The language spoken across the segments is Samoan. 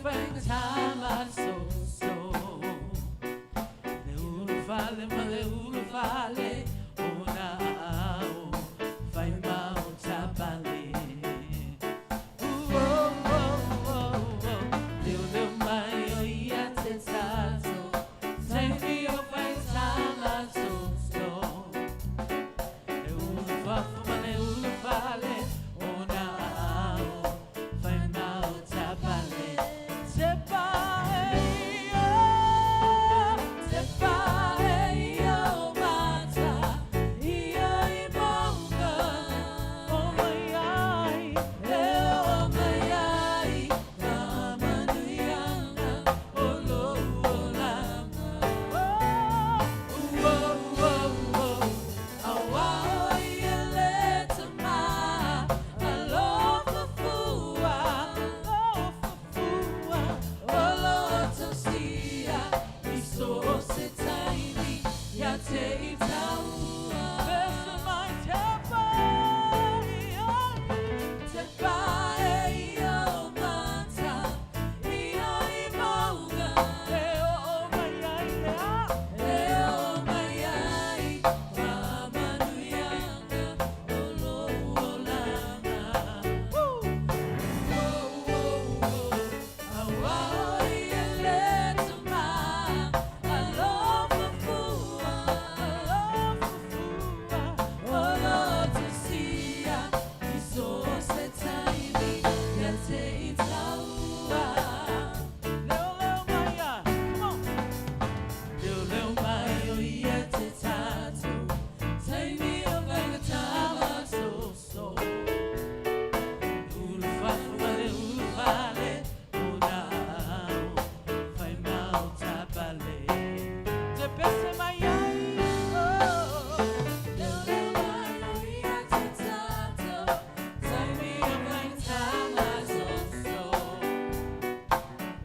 faigata ma le soso. Le ulufale ma le ulufale o nā aao fai ma o tapale. Leo mai o ia te tato, taimi o faigata ma le soso. Le ulufafo ma le ulufale o nā aao fai ma o tapale. Te pae ia, te pae ia o mata, ia i maunga, o mai ai, e o mai ai, faamanuiaga o lou olaga. Oh, oh, Aua o ia le tama, alofa fua, alofa fua, o lo o tausia, i so o se taimi, ia te i taua. Pese mai te pae, te pae ia o mata, ia i maunga, e o mai ai le a, e o mai ai, faamanuiaga o lou olaga. Woo! Oh, Aua o ia le tama, alofa fua, alofa fua, o lo tausia, i so o se taimi, ia te i taua. Leo leo mai a, come on. Leo leo mai o ia te tato, taimi o faigata ma soso. Ulufafo ma le ulufale, o nā aao, fai ma o tapale. Te pese mai ai, oh. Leo leo mai o ia te tato, taimi o faigata ma soso.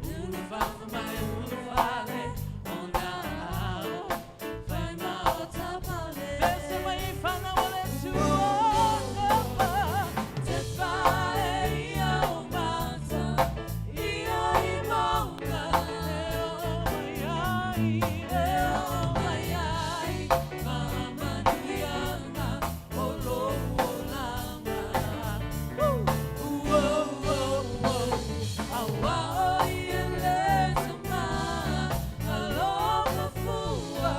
Ulufafo ma le ulufale, o nā aao, fai ma o tapale. Pese mai i whana o le tua, te pae ia o mata, ia i maunga, e o mai ai, e o mai ai, faamanuiaga o lou olaga. Woo! Oh, Aua o ia le tama, alofa fua.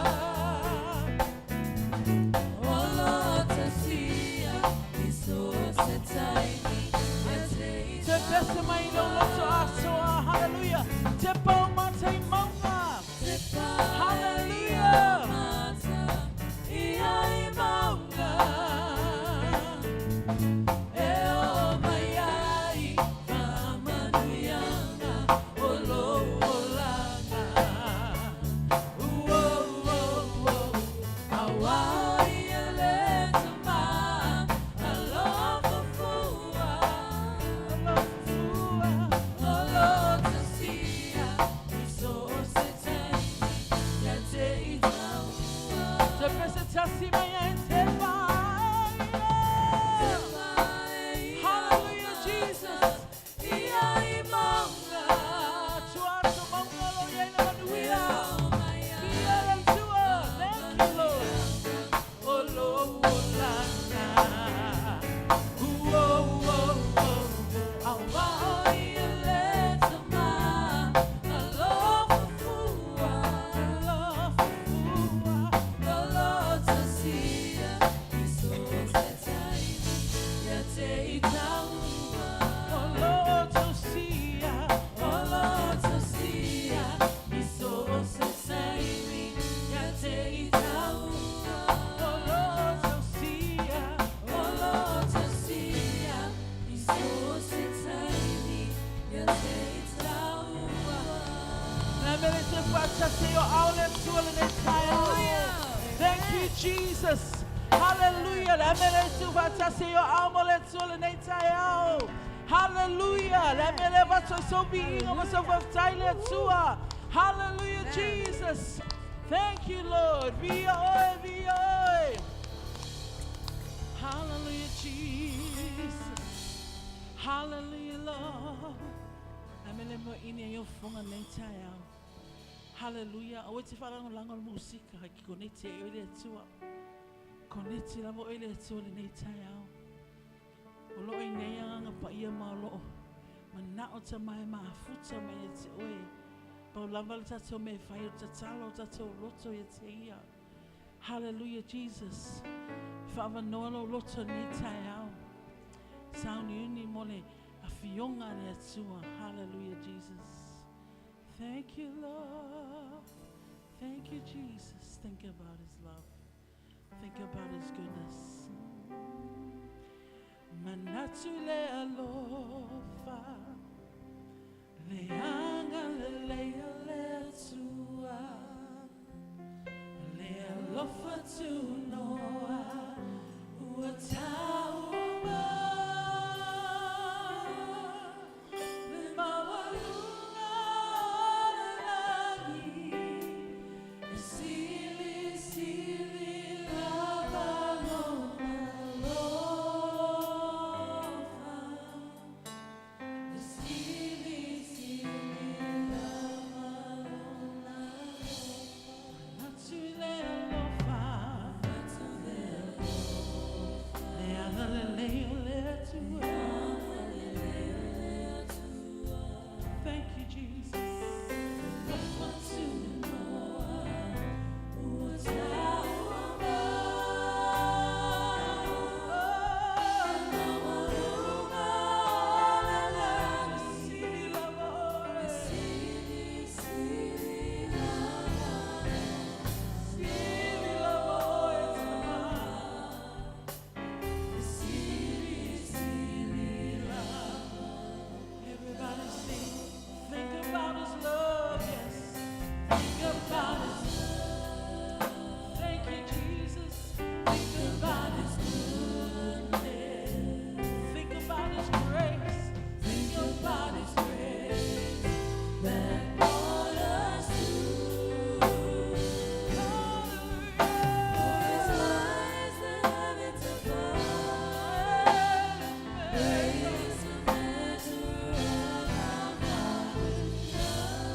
O lo tausia, i so o se taimi, ia te i Te pese mai lo loto asoa, hallelujah. Te pau mata i maunga. Hallelujah. Ia i maunga. E o mai ai, faamanuiaga o lou olaga. Oh, Aua o ia le tama, alofa fua, alofa fua, o lo tausia, i so o se taimi, ia te i taua. Te pese tasi mai ai te pae. Hallelujah, Jesus. Ia i maunga. Tua atu maunga lo ia ina manuia. Via le tua. Thank you, Lord. O lou olaga. Oh. Aua o ia le tama, alofa fua, alofa fua, o lo tausia, i so o se taimi, ia te i taua. O lo tausia, o lo tausia, i so o se taimi, ia te i taua. O lo tausia, o lo tausia, i so o se taimi, ia te i taua. Na mele te whaatase o aole tua le nei taeao. Thank you, Jesus. Hallelujah. La mele te whaatase o ao le tua le nei taeao. Hallelujah. La mele vato so viinga ma so whaftai le tua. Hallelujah, Jesus. Thank you, Lord. Via oe, via oe. Hallelujah, Jesus. Hallelujah, Lord. A mea le mea ini ai o fofoga lenei taeao. Hallelujah. Aua e te faalagolago i le musika, e te koneti ai oe i le Atua. Koneti lava oe i le Atua lenei taeao. O lo o i nei Agaga Paia ma o lo o manao Tama e mafuta mai ia te oe. Pau lava le tatou mea e fai o le tatalo o tatou loto ia te Ia. Hallelujah Jesus. Faavanoa lou loto i lenei taeao. Sauniuni mo le Afioga a le Atua. Hallelujah Jesus. Thank you Lord. Thank you Jesus. Think about his love. Think about his goodness. Manatu le alofa, le agalelei o le Atua, le alofa tunoa, ua taua mai le maualuga o le lagi, e silisili lava lona alofa. E silisili lava lona alofa. Manatu le alofa, le agalelei o le Atua. Thank you, Jesus. Alofa tunoa, ua taua mai. Maualuga o le lagi. Sili lava oe. Sili lava oe, Tama. Sili lava. Everybody sing. Think about his love, yes. Think about his love. Thank you, Jesus. Think about his goodness. Think about his grace. Think about his grace that brought us through. Hallelujah. Lies the heavens above. Great is the measure of our Father's love.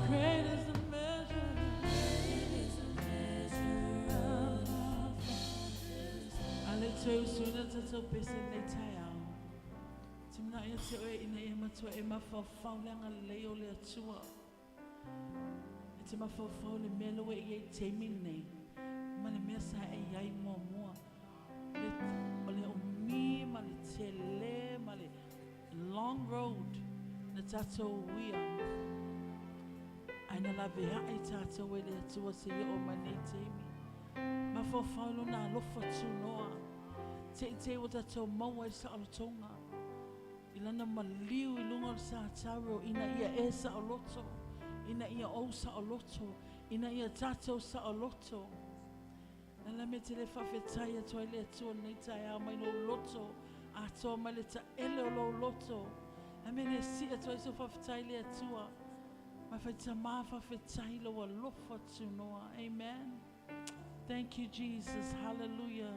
Great is the measure. Great is the measure of our Father's A le toe usuina tatou pese lenei taeao. Te manao ia te oe ina ia matua e mafaufau le agalelei o le Atua. E te mafaufau le mea lea ua e i ai i le taimi lenei, ma le mea sa e i ai muamua. Le, o le umi ma le tele ma le long road na tatou uia. Ae na laveai tatou e le Atua seia oo mai lenei taimi. Mafaufau i lona alofa tunoa. Teitei ua tatou maua ai le saolotoga i lana maliu i luga o le sa taro ina ia e saoloto, ina ia ou saoloto, ina ia tatou saoloto. O le a le mea e te le faafetai atu ai i le Atua i lenei taeao mai lou loto atoa mai le taele o lou loto. A mea le sii atu ai sou faafetai i le Atua. Ma fai Tama faafetai i lou alofa tunoa. Amen. Thank you Jesus. Hallelujah.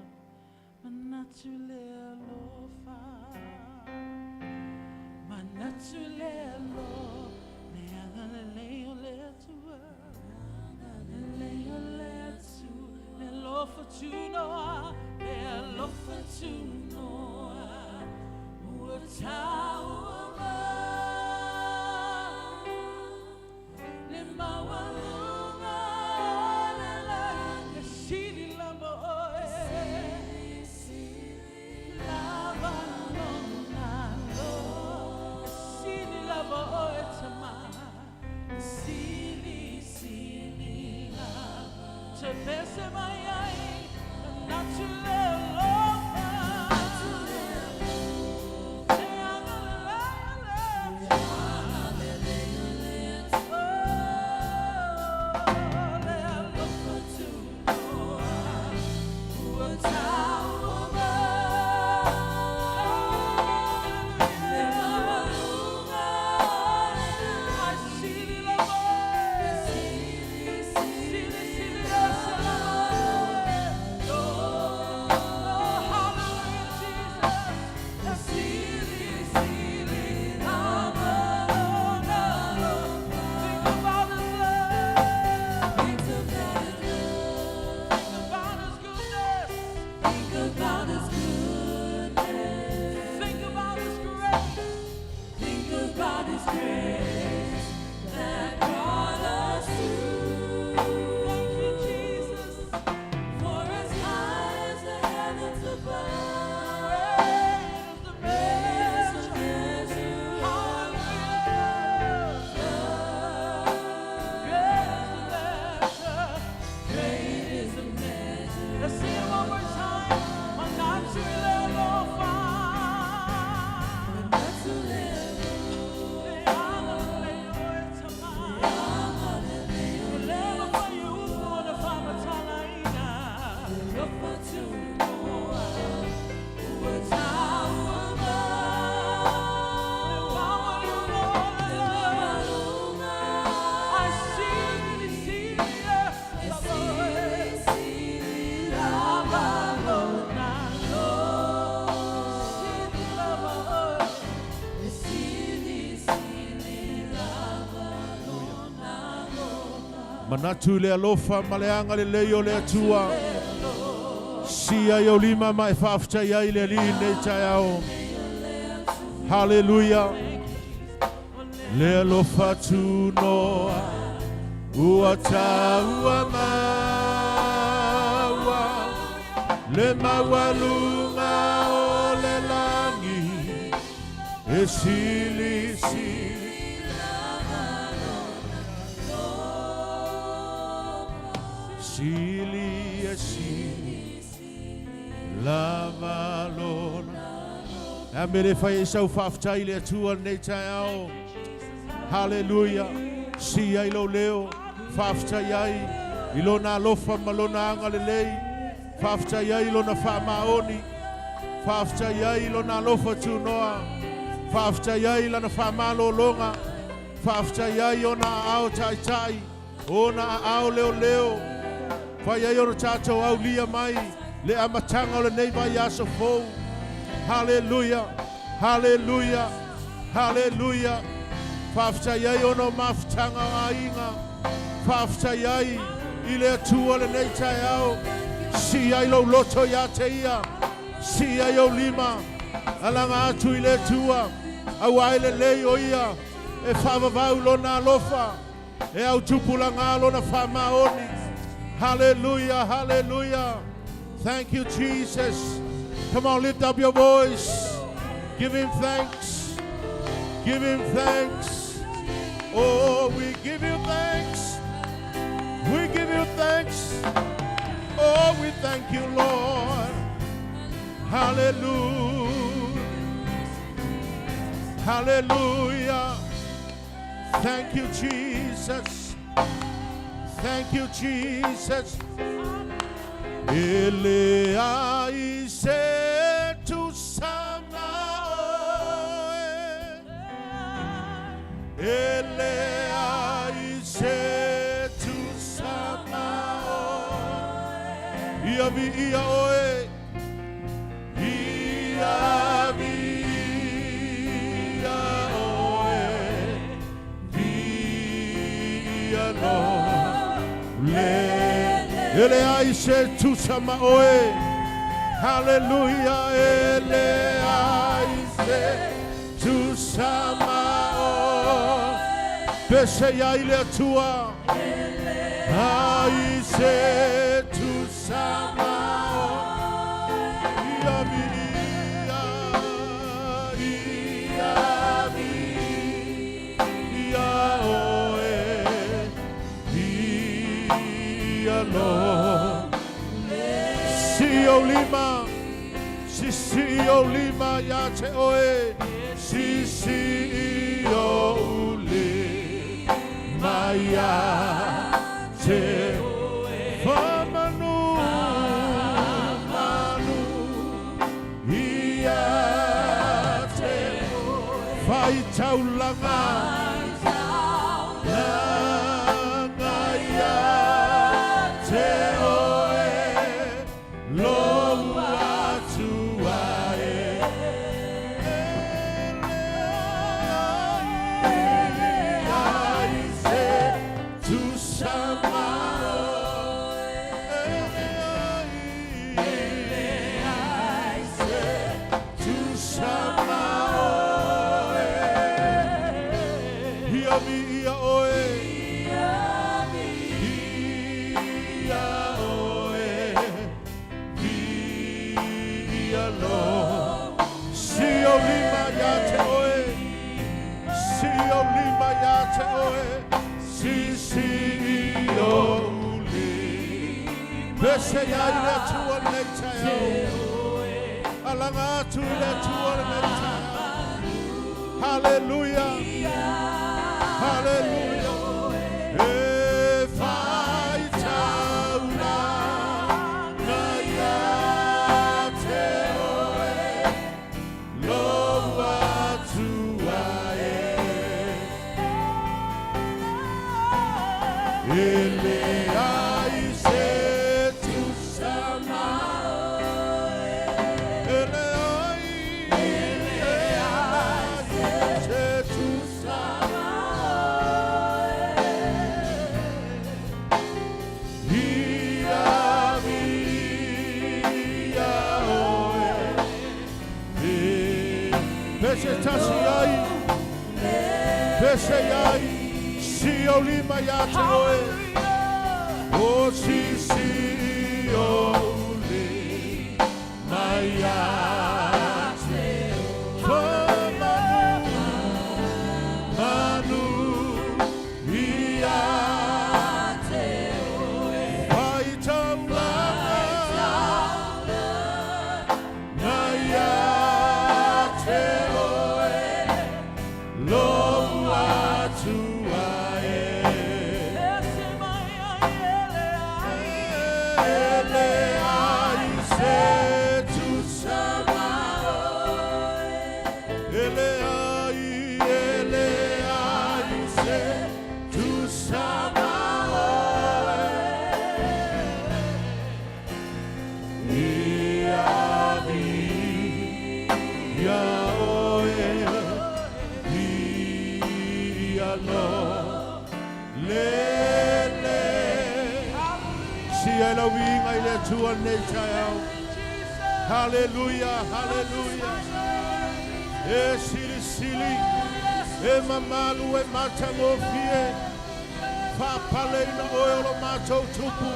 Manatu le alofa. Manatu le alofa. Le agalelei o le Atua. Agalelei o le Atua. Le alofa tunoa. Le alofa tunoa. Ua taua mai. Le maualuga o le lagi. E sili lava oe. Lava lona alofa. E sili lava oe Tama. E sili, sili lava. Te pese mai ai. Manatu le alofa. Le agalelei o le Atua. Oh, le alofa tunoa. Ua taua mai. Le maualuga o le lagi. Sili lava oe. Sili, sili lava oe. Manatu i le alofa ma le agalelei o le Atua. Sia i ou lima ma e faafetai ai i le Alii i lenei taeao. Haleluia. Le alofa tunoa ua taua maua le maualuga o le lagi e silisili Sili e sili lava lona. A me le fai e sau faafetai i le Atua lenei taeao. Haleluia. Si ai lou leo, faafetai ai i lona alofa ma lona agalelei. Faafetai ai i lona faamaoni. Faafetai ai i lona alofa tunoa. Faafetai ai i lana faamalologa. Faafetai ai i ona aao taitai, ona aao leoleo. Fai ai ona tatou aulia mai le amataga o lenei vaiaso fou. Haleluia! Haleluia! Haleluia! Faafetai ai ona o mafutaga o aiga. Faafetai ai i le Atua lenei taeao. Sii ai lou loto ia te Ia. Sii ai ou lima. Alaga atu i le Atua, aua e lelei o Ia e faavavau Lona alofa, e autupulaga Lona faamaoni. Hallelujah, hallelujah. Thank you, Jesus. Come on, lift up your voice. Give him thanks. Give him thanks. Oh, we give you thanks. We give you thanks. Oh, we thank you, Lord. Hallelujah. Hallelujah. Thank you, Jesus. Thank you, Jesus. E leai se tusa ma oe. E leai se tusa ma oe. Ia viia oe. Ia viia oe. Viia lo le. E leai se tusa ma oe. Hallelujah. E leai se tusa ma oe. Pese ai le Atua. Ai se tusa ma oe. Ia viia, ia viia oe. Viia lo. Sii ou lima, sisii ou lima ia te oe. Sisii ou lima ia te Faamanu, manu ia te Faitaulaga, laga ia te oe Lou Atua e. E leai se tusa ma oe. E leai se tusa ma oe. Ia viia oe. Ia oe. Viia lo. Sii ou lima ia te oe. Sii ou lima ia te oe. Sisii ou lima. Pese ai i le Atua lenei taeao. Alaga atu i le Atua lenei taeao. Haleluia. Haleluia. E faitaulaga ia te oe. Lou Atua e. E leai se tusa ma oe. E leai, e leai se tusa ma oe. ese ai, si o lima ia te oe. O si si o lima ia te oe. Manu, manu ia te oe. Whai taulanga na ia te oe. Lou atua e. E leai se tusa ma oe. E leai, e leai se tusa ma oe. Ia viia oe, viia lo lele. Si ai lau viiga i le Atua lenei taeao. Haleluia, haleluia. E silisili, e mamalu e matagofie. Faapaleina oe o lo matou Tupu.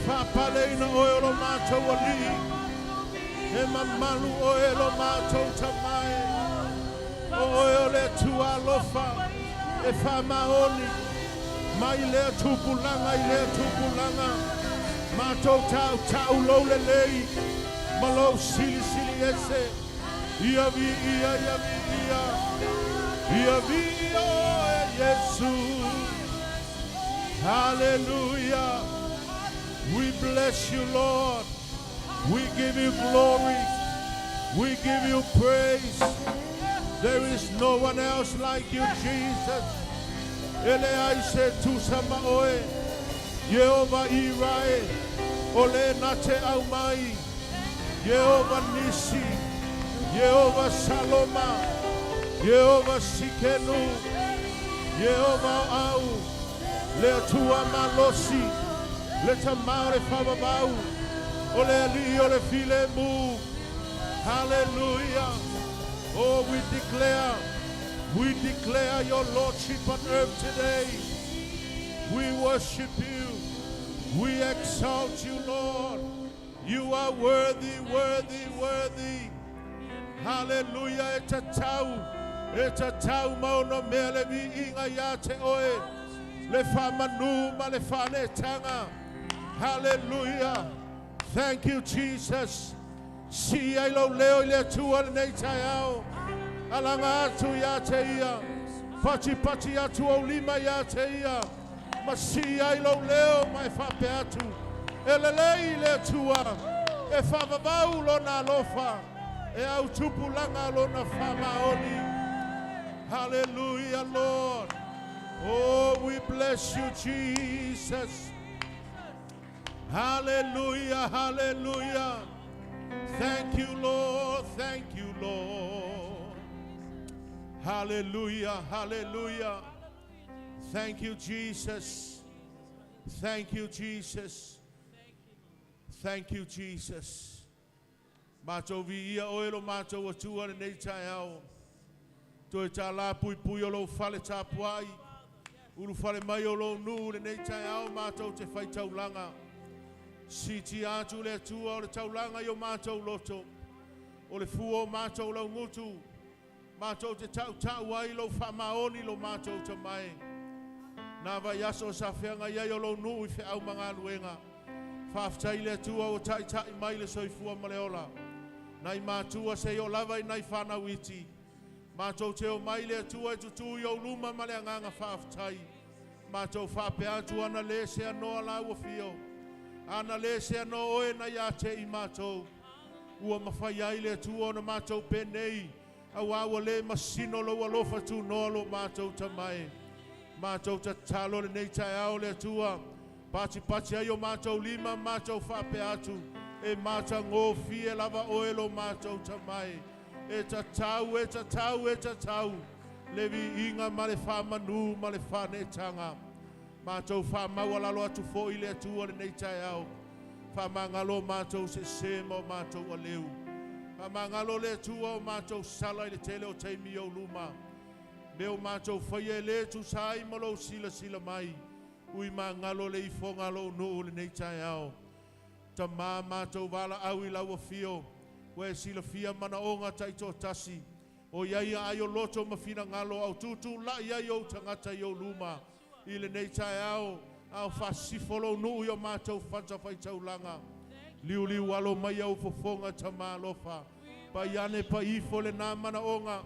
Faapaleina oe o lo matou Alii. E mamalu oe lo matou Tamae. O oe o le Atua alofa e faamaoni. Mai lea tupulaga i lea tupulaga. Matou tautau lou lelei ma lou silisili ese. Ia viia, ia viia, ia viia oe Iesu. Hallelujah. We bless you, Lord. We give you glory. We give you praise. There is no one else like you, Jesus. E leai se tusa ma oe. Iehova Irae. O le na te aumai. Iehova Nisi. Iehova Saloma. Iehova Sikenu. Iehova o Au. Le Atua malosi. Le Tama o le faavavau. O le Alii o le filemu. Hallelujah. Oh, we declare your Lordship on earth today. We worship you. We exalt you, Lord. You are worthy, worthy, worthy. Hallelujah. E tatau, e tatau ma ona mea le viiga ia te oe. Le faamanu ma le faanetaga. Hallelujah. Thank you, Jesus. Si ai lou leo i le Atua lenei taeao. Alaga atu ia te ia. Patipati atu ou lima ia te ia. Ma si ai lou leo ma e faapea atu. E lelei le Atua. E faavavau lona alofa. E autupulaga lona faamaoni. Hallelujah, Lord. Oh, we bless you, Jesus. Hallelujah, hallelujah. Thank you, Lord. Thank you, Lord. Hallelujah, hallelujah. Thank you, Jesus. Thank you, Jesus. Thank you, Jesus. Matou viia oe lo matou Atua lenei taeao. Toe tālā puipui o lou fale tapuai. Ulufale mai o lou nuu lenei taeao matou te faitaulaga. Siitia atu le Atua o le taulaga i o matou loto. O le fua o matou laugutu. Matou te tautau ai lou faamaoni lo matou Tamae. Nā vaiaso sa feagai ai o lou nuu i feau ma galuega. Faafetai le Atua ua taitai mai le soifua ma le ola. Nai matua seia oo lava i nai fanau iti. Matou te omai le Atua e tutū i ou luma ma le agaga faafetai. Matou faapea atu ana lē seanoa lau afio. Ana lē seanoa oe na ia te i matou. Ua mafai ai le Atua ona matou penei auā ua lē masino lou alofa tunoa lo matou Tamae. Matou tatalo lenei taeao le Atua. Patipati ai o matou lima matou faapea atu. E matagofie lava oe lo matou Tamae. E tatau, e tatau, e tatau. Le viiga ma le faamanu ma le faanetaga. Matou faamaualalo atu foʻi le Atua lenei taeao. Faamagalo matou sesē ma o matou aleu. Faamagalo le Atua o matou sala i le tele o taimi i ou luma. Mea o mātou whaia e le tusa ai ma lou silasila mai. Ui magalo le ifoga a lou nuu lenei taeao. Tamā matou valaau i lau afio, ua e silafia manaoga taitoatasi. O i ai aai o loto ma finagalo au tutulai ai ou tagata i ou luma. I lenei taeao, a o faasisifo lou nuu i o matou fatafaitaulaga. Liuliu alo mai au fofoga Tamā alofa. Pai ane pai ifo lena manaoga.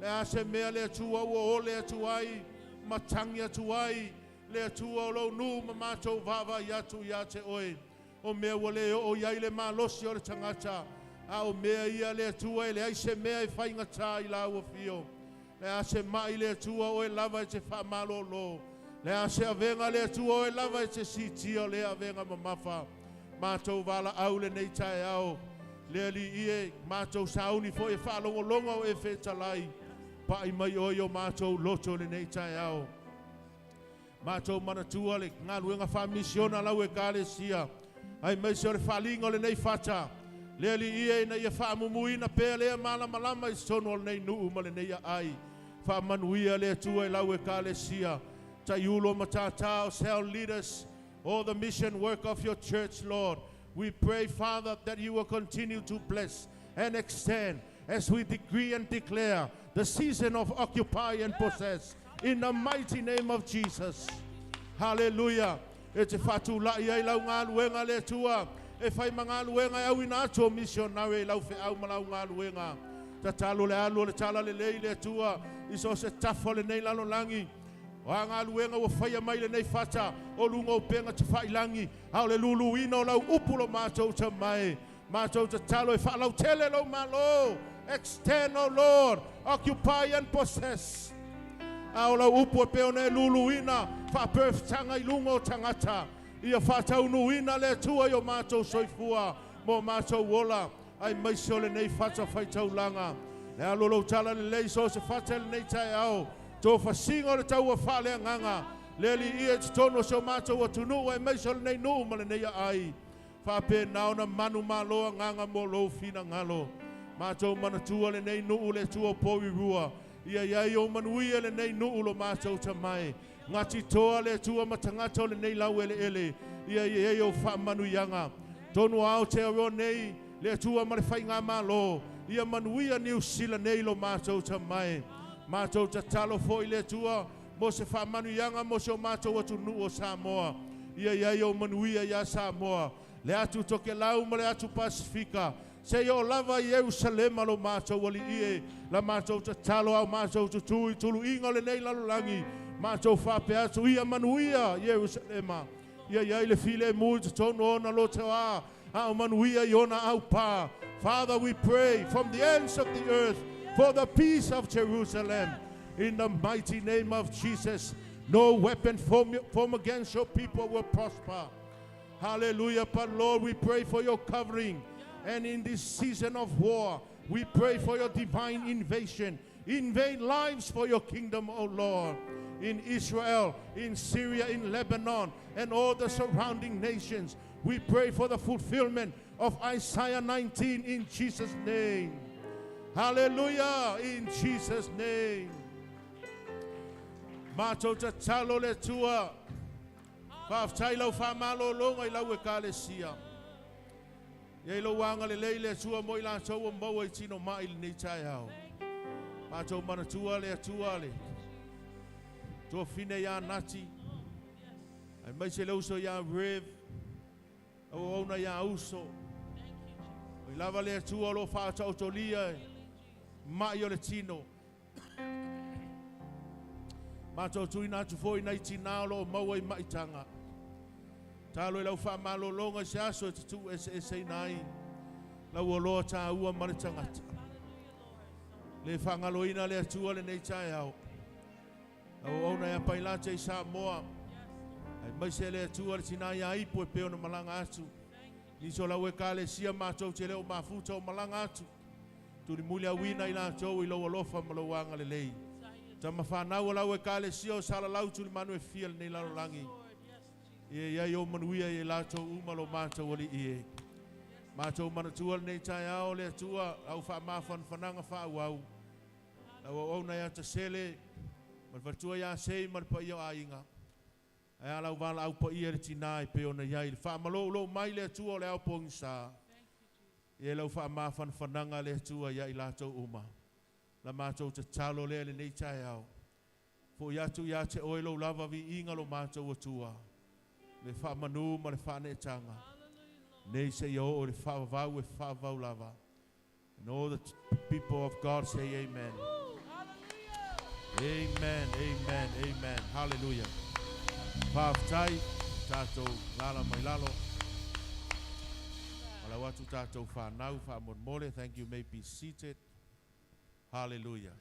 Le a se mea le Atua ua ole atu ai, ma tagi atu ai, le Atua o lou nuu ma matou vaavaai atu ia te oe. O mea ua le oo i ai le malosi o le tagata, a o mea ia le Atua e leai se mea e faigata i lau afio. Le a se mai le Atua oe lava e te faamalolo. Le a se avega le Atua oe lava e te sitia o lea avega mamafa. Matou valaau lenei taeao. Le Alii e, matou sauni foi e faalogologo o e fetalai. Pai mai oe i o matou loto lenei taeao. Matou manatua le galuega faamisiona lau ekalesia. Aemaise o le faaaliga o lenei fata. Le Alii e ina ia faamumuina pea lea malamalama i totonu o lenei nuu ma lenei aai. Faamanuia le Atua i lau ekalesia. Taiulo matātā o cell leaders, all the mission work of your church, Lord. We pray, Father, that you will continue to bless and extend as we decree and declare the season of occupy and possess in the mighty name of Jesus. Hallelujah. E te whātulai ai lau galuega le Atua. E whai magaluega e au ina atu o missionary lau wheau ma lau galuega. Tatalo le alu o le tala le lei le Atua. I so se tafa o lenei lalolagi. O a galuega ua faia mai lenei fata o luga o upega tafailangi a o le luluina o lau upu lo matou tamae. Matou tatalo e faalautele lou malo. Extend, O Lord, occupy and possess. A o lau upu e pei ona e luluina faaperefetaga i luga o tagata. Ia faataunuuina le Atua i o matou soifua mo matou ola aemaise o lenei fata faitaulaga. Le alo lou tala lelei so se fata i lenei taeao. Tofasiga o le taua faaleagaga. Le Alii e totonu o si o matou atunuu aemaise o lenei nuu ma lenei aai. Faapena ona manu malo agaga mo lou finagalo. Matou manatua lenei nuu le Atua o Porirua. Ia iai o manuia lenei nuu lo matou tamae. Ngati toa le Atua ma tagata o lenei lau eleele. Ia iai o faamanuiaga. Tonu Aotearoa nei le Atua ma le faigamalo. Ia manuia Niu Sila nei lo matou tamae. Matou tatalo foi le Atua mo se faamanuiaga mo se o matou atunuu o Samoa. Ia iai o manuia ia Samoa. Le atu Tokelau ma le atu Pasifika. Se i o lava i Ierusalema lo matou alii e. La matou tatalo au matou tutu i tuluiga o lenei lalolagi. Matou faapea atu ia manuia Ierusalema. Ia iai le filemu i totonu o ona lotoa. A o manuia i ona aupā. Father, we pray from the ends of the earth for the peace of Jerusalem. In the mighty name of Jesus, no weapon form against your people will prosper. Hallelujah. But Lord, we pray for your covering. And in this season of war, we pray for your divine invasion. Invade lives for your kingdom, O Lord. In Israel, in Syria, in Lebanon, and all the surrounding nations. We pray for the fulfillment of Isaiah 19 in Jesus' name. Hallelujah. In Jesus' name. Matou tatalo le Atua. Faafetai lau faamalologa i lau ekalesia. Ia i lou agalelei le Atua mo i latou ua maua i tino mai lenei taeao. Matou manatua le Atua le tuafine ia Nati. Aemaise le uso ia Rev. Au auna ia Uso. O i lava le Atua o lo faataotolia e mai o le tino. Matou tuuina atu foi nai tinā o lo o maua i maitaga. Talo i lau faamalologa i se aso e te tuueseeseina ai lau oloa tāua ma le tagata. Le faagaloina le Atua lenei taeao. Lau auauna ia Pailate i Samoa. Aemaise le Atua le tinā ia Ipo e pei ona malaga atu. Nisi o lau ekalesia matou te le o mafuta o malaga atu. Tulimuli auina i latou i lou alofa ma lou agalelei. Tama whanau o lau ekalesia o salalau tulimanu e fia lenei lalolagi. Ia iai o manuia i latou uma lo matou alii e. Matou manatua lenei taeao le Atua au faamafanafanaga faaauau. Lau auauna ia Tasele. Ma le faletua ia sei ma le paia o aiga. Ae a lau valaau paia i le tinā e pei ona i ai le faamaloulou mai le Atua o le ao pogisa. Ia lau faamafanafanaga le Atua ia i latou uma. La matou tatalo lea i lenei taeao. Fo'i atu ia te oe lou lava viiga lo matou Atua. Le faamanu ma le faaneetaga. Nei seia oo i le faavavau e faavavau lava. And all the people of God say amen. Amen, amen, amen. Hallelujah. Faafetai tatou lala mai lalo. Malau atu tatou whanau whaamolemole. Thank you. May be seated. Hallelujah.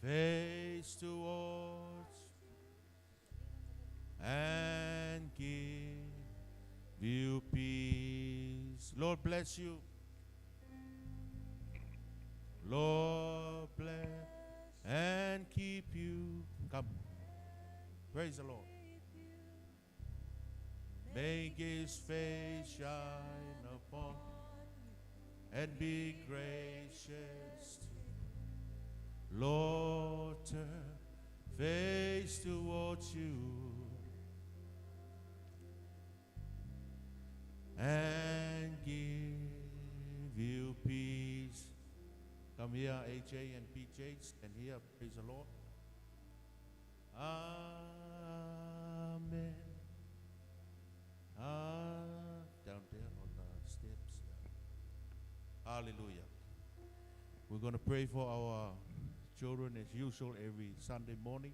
Face towards and give you peace. Lord bless you. Lord bless and keep you. Come. Praise the Lord. Make his face shine upon and be gracious to you. Lord, turn face towards you and give you peace. Come here, AJ and PJ, stand here, praise the Lord. Amen. Down there on the steps. Yeah. Hallelujah. We're going to pray for our children as usual every Sunday morning.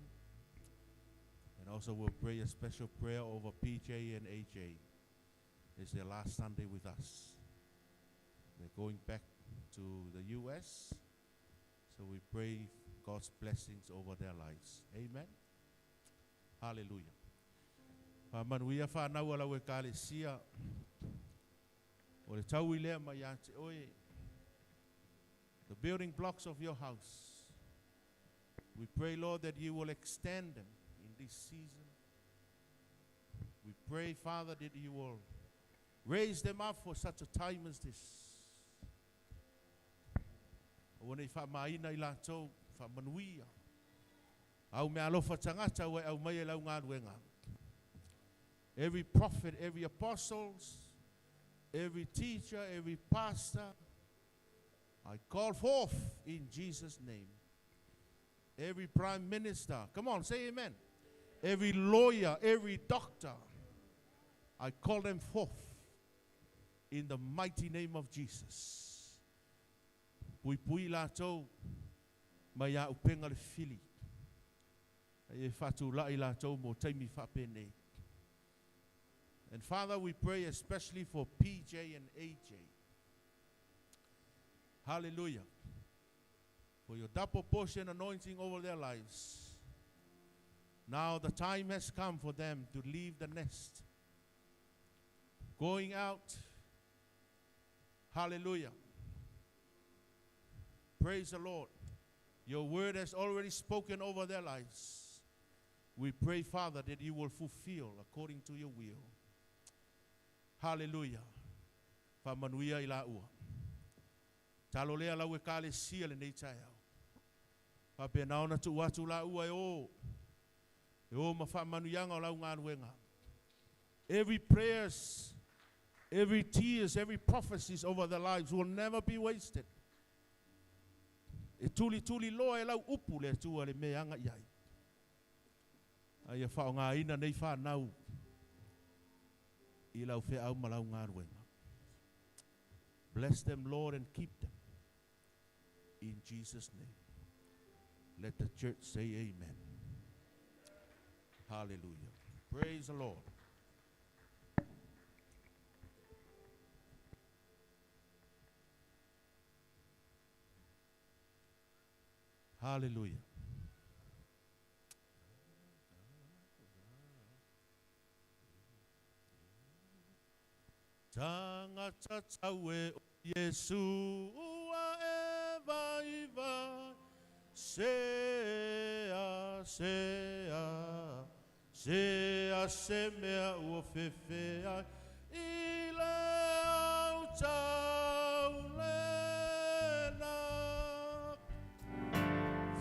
And also we'll pray a special prayer over PJ and AJ. It's their last Sunday with us. They're going back to the U.S. So we pray God's blessings over their lives. Amen. Hallelujah. Faamanuia whanau a lau ekalesia. O le tau i lea mai ia te oe. The building blocks of your house. We pray, Lord, that you will extend them in this season. We pray, Father, that you will raise them up for such a time as this. Ua nei faamaina i latou, faamanuia. Au me alofa tagata ua e aumai e lau galuega. Every prophet, every apostles, every teacher, every pastor, I call forth in Jesus' name. Every prime minister, come on, say amen. Every lawyer, every doctor, I call them forth in the mighty name of Jesus. Puipui latou mai auupega le fili. Ai e faatulai latou mo taimi faapenei. And Father, we pray especially for PJ and AJ. Hallelujah. For your double portion anointing over their lives. Now the time has come for them to leave the nest. Going out. Hallelujah. Praise the Lord. Your word has already spoken over their lives. We pray, Father, that you will fulfill according to your will. Hallelujah. Faamanuia i laua. Talo lea lau ekalesia lenei taeao. Faapena ona tuu atu laua e o. E o ma faamanuiaga o lau galuega. Every prayers, every tears, every prophecies over their lives will never be wasted. E tulituli loa e lau upu le Atua le mea aga i ai. A ia faaaogaina nei whanau i lau feau ma lau galuega. Bless them, Lord, and keep them. In Jesus' name. Let the church say amen. Hallelujah. Praise the Lord. Hallelujah. Tangata tau e o Iesu ua e vaivai Sea, sea, sea se mea ua fefe ai I le au taulena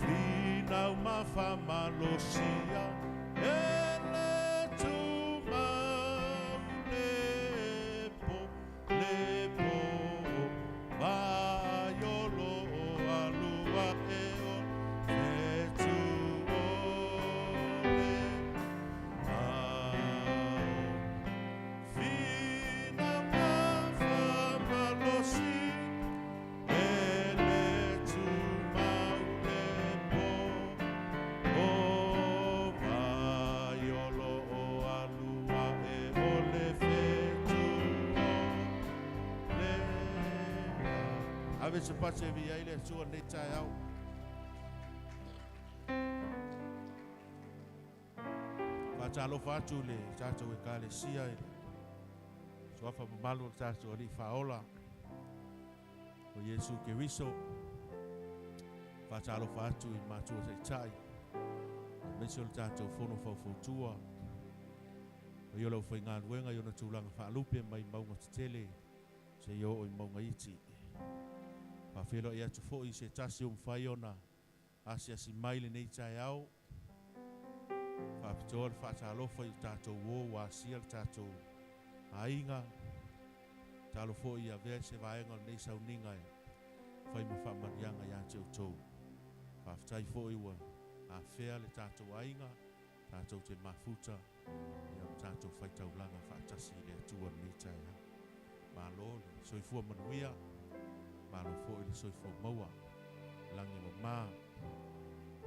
Finau ma faamalosia e le tumau le po, le po Vaai o lo o alu ae o le fetu o le ao. Finau ma faamalosi e le tumau le po o vai o lo o alu ae o le fetu o le ao. Ave se pasi e viia ai le Atua i lenei taeao. Faatalofa atu i le tatou Ekalesia i le suafa mamalu o le tatou Alii Faaola o Iesu Keriso. Faatalofa atu i matua taitai aemaise o le tatou fono faufautua o ia lau faigaluega i ona tulaga faalupe mai mauga tetele seia oo i mauga iti. Faafeiloai atu foi i se tasi ua mafai ona asiasi mai lenei taeao. Faapitoa le faatalofa i o tatou uo ua asia le tatou aiga. Tatalo foi ia avea se vaega o lenei sauniga e fai ma faamanuiaga ia te outou. Faafetai foi ua afea le tatou aiga, tatou te mafuta ia ma tatou faitaulaga faatasi i le Atua i lenei taeao. Malo le soifua manuia, malo foi le soifua maua, lagi e mama,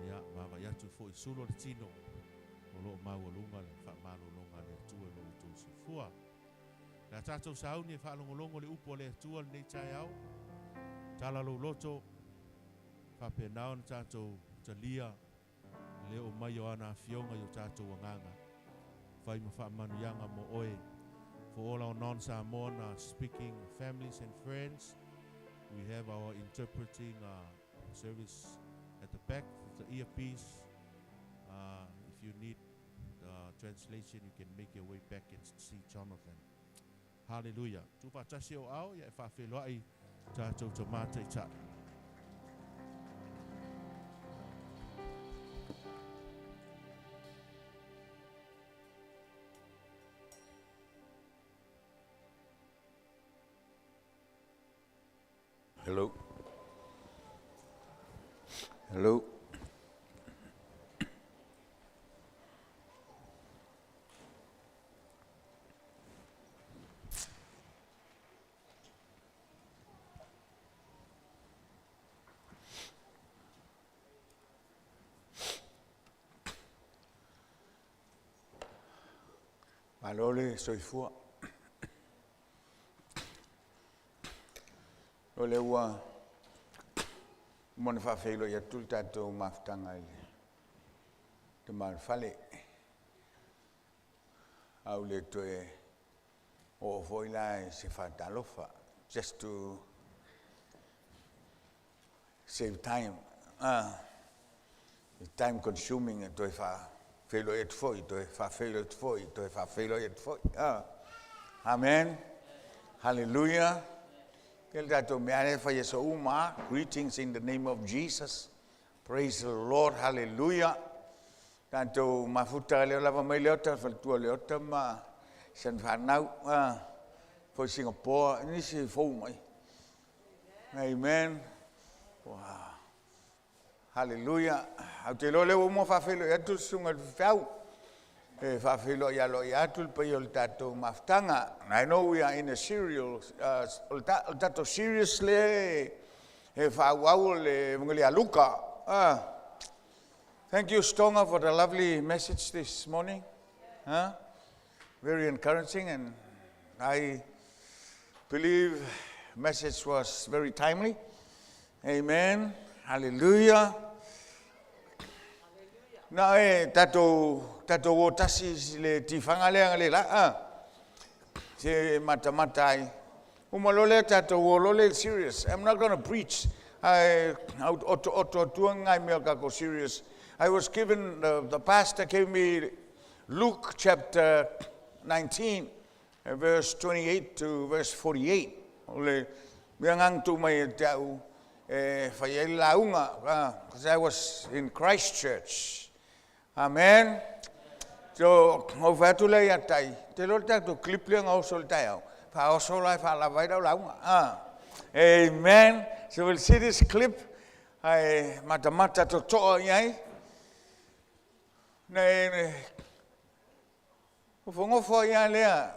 ia vaavaai atu foi i sulu o le tino o lo o maualuga le faamalologa a le Atua i lo outou soifua. O le a tatou sauni e faalogologo i le upu a le Atua i lenei taeao. Tala lou loto, faapena ona tatou talia le oo mai o ana afioga i o tatou agaga. Fai ma faamanuiaga mo oe. For all our non-Samoan speaking families and friends, we have our interpreting service at the back with the earpiece. If you need translation, you can make your way back and see Jonathan. Hallelujah. Tuufaatasi ou aao ia e faafeiloai tatou tama taitai. Hello. Hello. Malo le soifua. O lea ua uma ona faafeiloai atu le tatou mafutaga i le tama o le fale. A ua le toe oo foi la i se faatalofa, just to save time. Time consuming e toe faafeiloai atu foi, toe faafeiloai atu foi, toe faafeiloai atu foi. Amen. Hallelujah. Ia le tatou mea lea e fai aso uma lava. Greetings in the name of Jesus. Praise the Lord. Hallelujah. Tatou mafuta lea lava mai Leota, faletua Leota ma si ana fanau. Foi Singapore, nisi fou mai. Amen. Wow. Hallelujah. Ou te iloa o lea ua uma ona faafeiloai atu le susuga i le faifeau. E faafeiloai aloaia atu le paia o le tatou mafutaga. I know we are in a serial, o le tatou series lea e faaauau o le Evagelia a Luka. Thank you, Stonga, for the lovely message this morning. Huh? Very encouraging, and I believe message was very timely. Amen. Hallelujah. Na e tatou tatou o tasi i le tifaga lea le la a se matamata ai Uma loa lea tatou o loa lea i le serious. I'm not gonna preach. Ae otooto atua ngai mea o le tatou serious. I was given, the pastor gave me Luke chapter 19, verse 28 to verse 48. O le mea lena na tuu mai ia te au e fai ai le lauga, because I was in Christchurch. Amen. So, ou fai atu lea ia Tai, te iloa le tatou clip lea na oso i le taeao, faaoso la e faalava ai lau lauga. Ah. Amen. So we'll see this clip. Ae matamata totoa i ai. Ne, ne, nofonofo ai lava lea.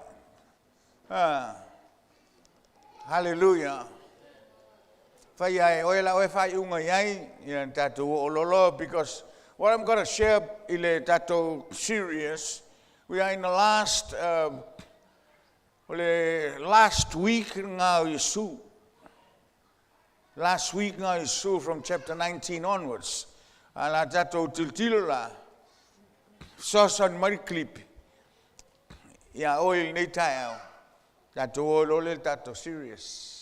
Ah. Hallelujah. Fai ai oe la oe faaiuga i ai, ia tatou oo loa because what I'm going to share i le tatou serious, we are in the last, o le last week lena o Iesu. Last week lena o Iesu from chapter 19 onwards. A la tatou tilotilo la, fesoasoani mai le clip ia oe i lenei taeao, tatou o loa lea i le tatou serious.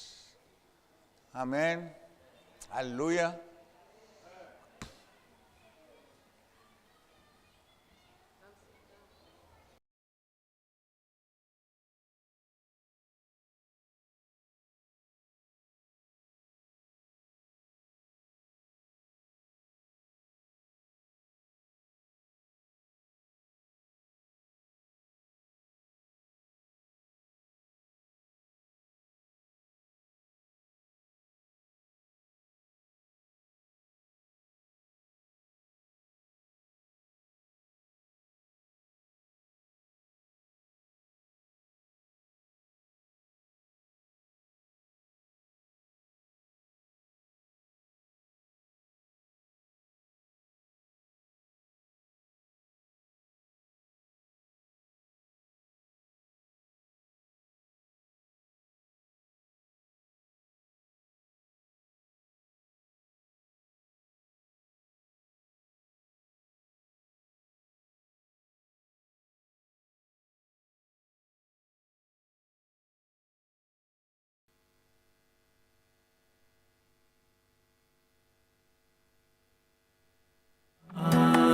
Amen. Hallelujah.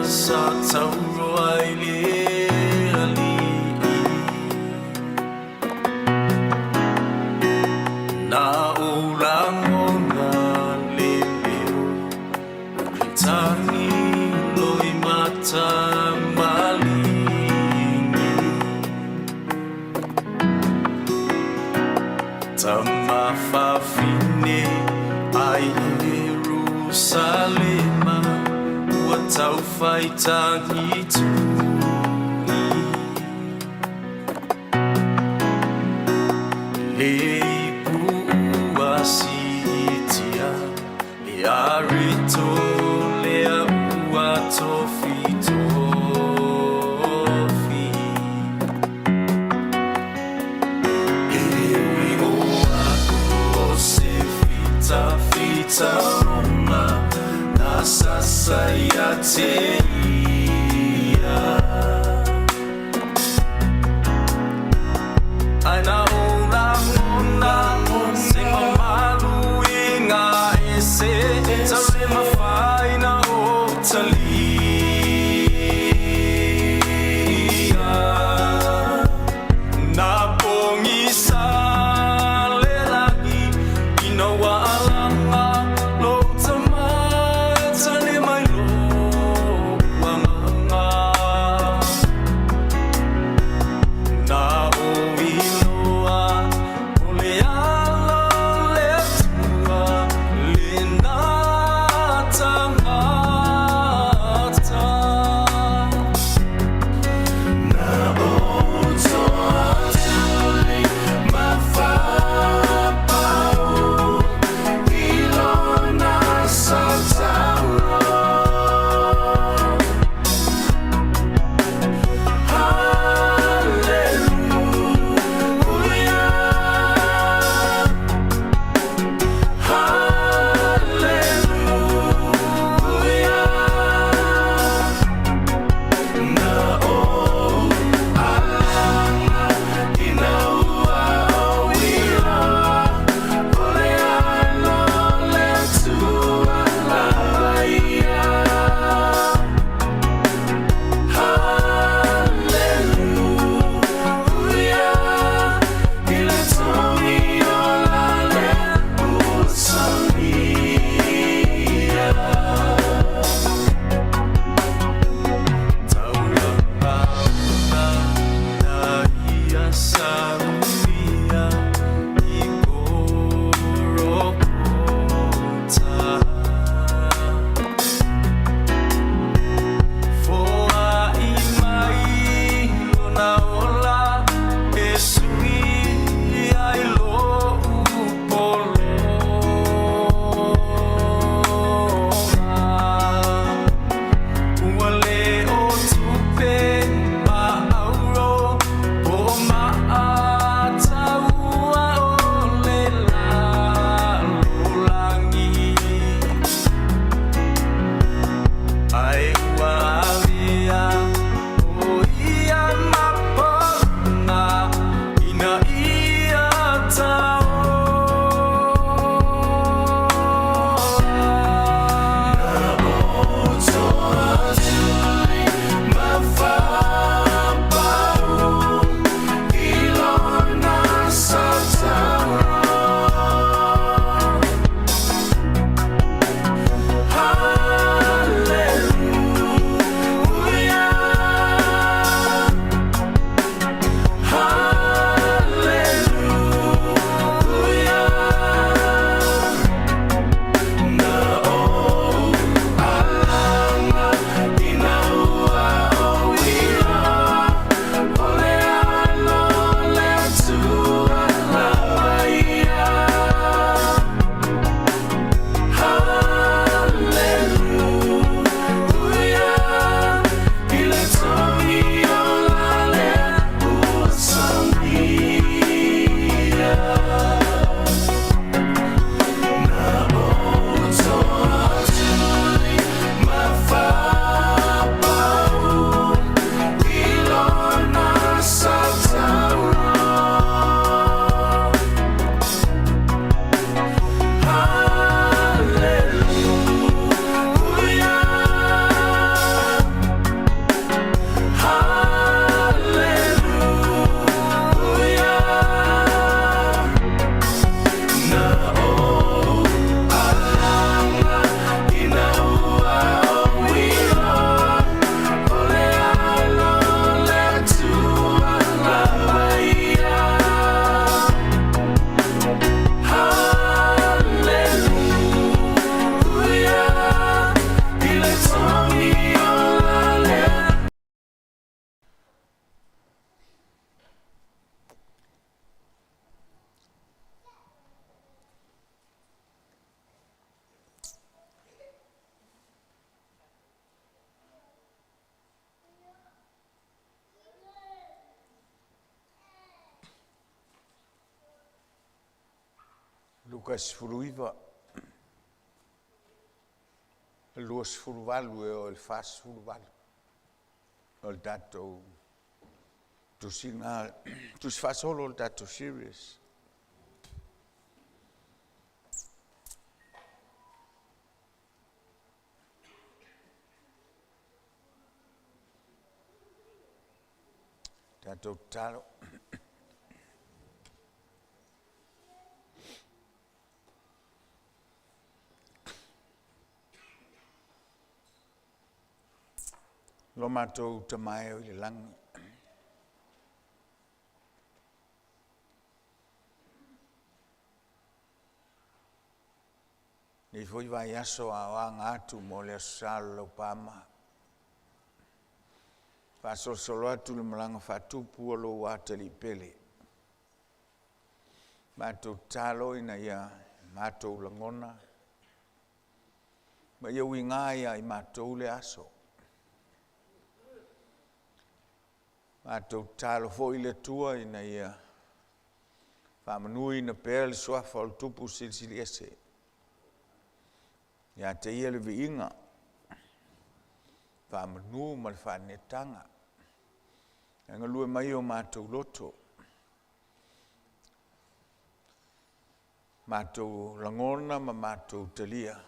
Sa tauroa i le alii Na ou lagona le leo O le tagi loimata maligi Tama fafine a Ierusalema ua taufai tagitui. Le ipu ua siitia, le areto lea ua tofitofi. E ui o aku o se fitafita roma na sasa ia te ia. Ai na ou lagona se mamalu i ngā ese tau e mawhai na o talia. Na pogisa le lagi ina ua alaga lou tama e tali mai lou agaga. Na ou iloa o le alo o le Atua lena tagata. Luka 19, 28 e oo i le 48 o le tatou tusiga, tusi faasolo o le tatou series. Tatou tatalo. Lo matou Tama e o i le lagi, nei foi vaiaso a o aga atu mo le Aso Sa o le Laupāma, faasolosolo atu le malaga faatupu a lou atalii pele. Matou tatalo ina ia matou lagona ma ia uiga ia i matou lea aso. Matou tatalo foi le Atua ina ia faamanuina pea le suafa o le Tupu Silisili Ese. Ia te Ia le viiga, faamanu ma le faaneetaga. Ae galue mai o matou loto, matou lagona ma matou talia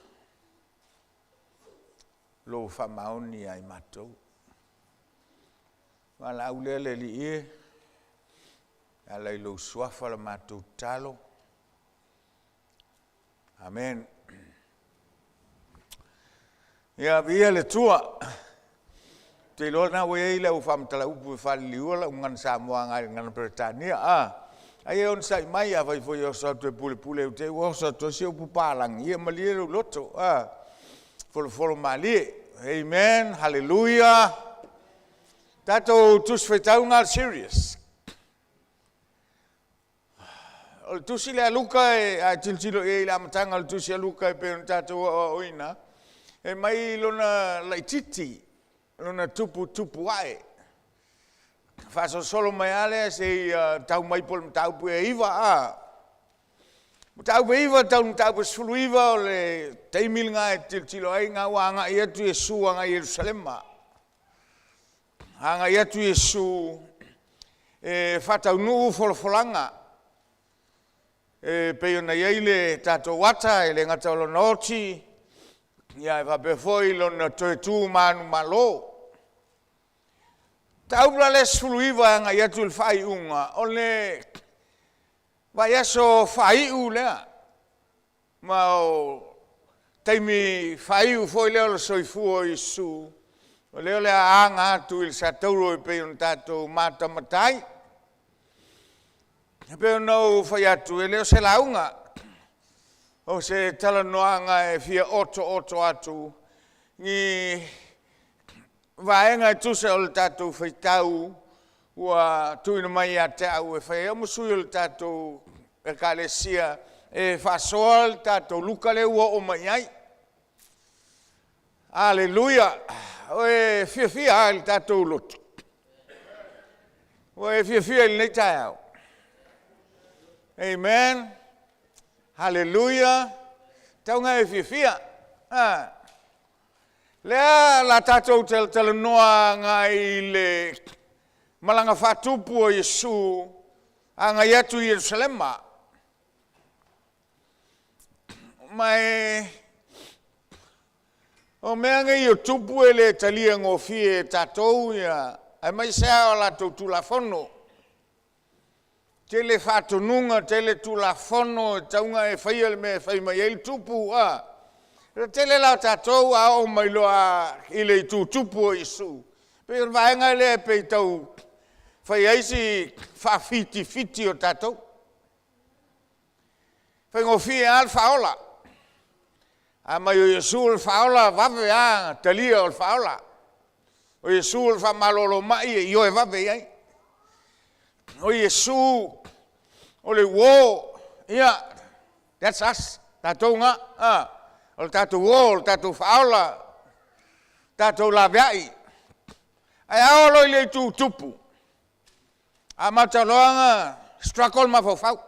lou faamaoni ia i matou. Valaau lea le Alii e, e ala i lou suafa la matou tatalo. Amen. Ia, viia le Atua. Ou te iloa lena ua i ai lau faamatala upu e faaliliua lau gagana Samoa agai le gagana Peretania. A, ae ia onosai mai, afai foi e oso atu e pulepule i te i ua oso atu ai se upu palagi, ia malie lou loto, a, folofolo malie. Amen, haleluia. Tatou Tusi Faitauga Series. O le tusi lea a Luka, e, a tilotilo i ai i le amataga o le tusi a Luka e pei ona tatou aoaoina, e mai lona laititi, lona tuputupu ae. Faasolosolo mai lava lea seia tau mai po o le mataupu e 9 a. Mataupu e 9 tau i le mataupu e 19 o le taimi lena e tilotilo ai na ua agai atu Iesu agai Ierusalema. Agai atu Iesu e faataunuu folafolaga e pei ona i ai le tatou ata, e le gata o lona oti, ae faapea foi lona toe tu manumalo. Mataupu la lea e 19 e agai atu i le faaiuga, o le vaiaso faaiu lea, ma o taimi faaiu foi lea o le soifua o Iesu, o lea o le a aga atu i le satauro e pei ona tatou matamata ai. E pei ona ou fai atu, e le o se lauga, o se talanoaga e fia otooto atu ni vaega e tusa o le tatou faitau ua tuuina mai ia te au e fai ai au ma sui o le tatou Ekalesia e faasoa le tatou Luka lea ua oo mai i ai. Aleluia! Ua e fiafia lava i le tatou lotu? Ua e fiafia i lenei taeao? Amen! Haleluia! Tau ina e fiafia. Ah. Lea la tatou talatalanoa agai i le malaga faatupu a Iesu agai atu i Ierusalema. Ma e o mea nei o tupu e le talia gofie e tatou ia, aemaise lava o latou Tulafono. Tele faatonuga, tele Tulafono e tatau ona e faia le mea e fai mai ai le tupu. A. O le tele la o tatou a oo mai loa i le itu tupu o Iesu, pei o le vaega lea e pei tau fai ai si faafitifiti o tatou. Faigofie lava le faaola. A mai o Iesu o le faaola, vave lava talia o le faaola. O Iesu o le faamalolo mai e ioe vave i ai. O Iesu o le uo, ia, that's us, tatou na. Ah, o le tatou uo, o le tatou faaola, tatou laveai. Ae a oo loa i le itu tupu, amata loa ona struggle le mafaufau.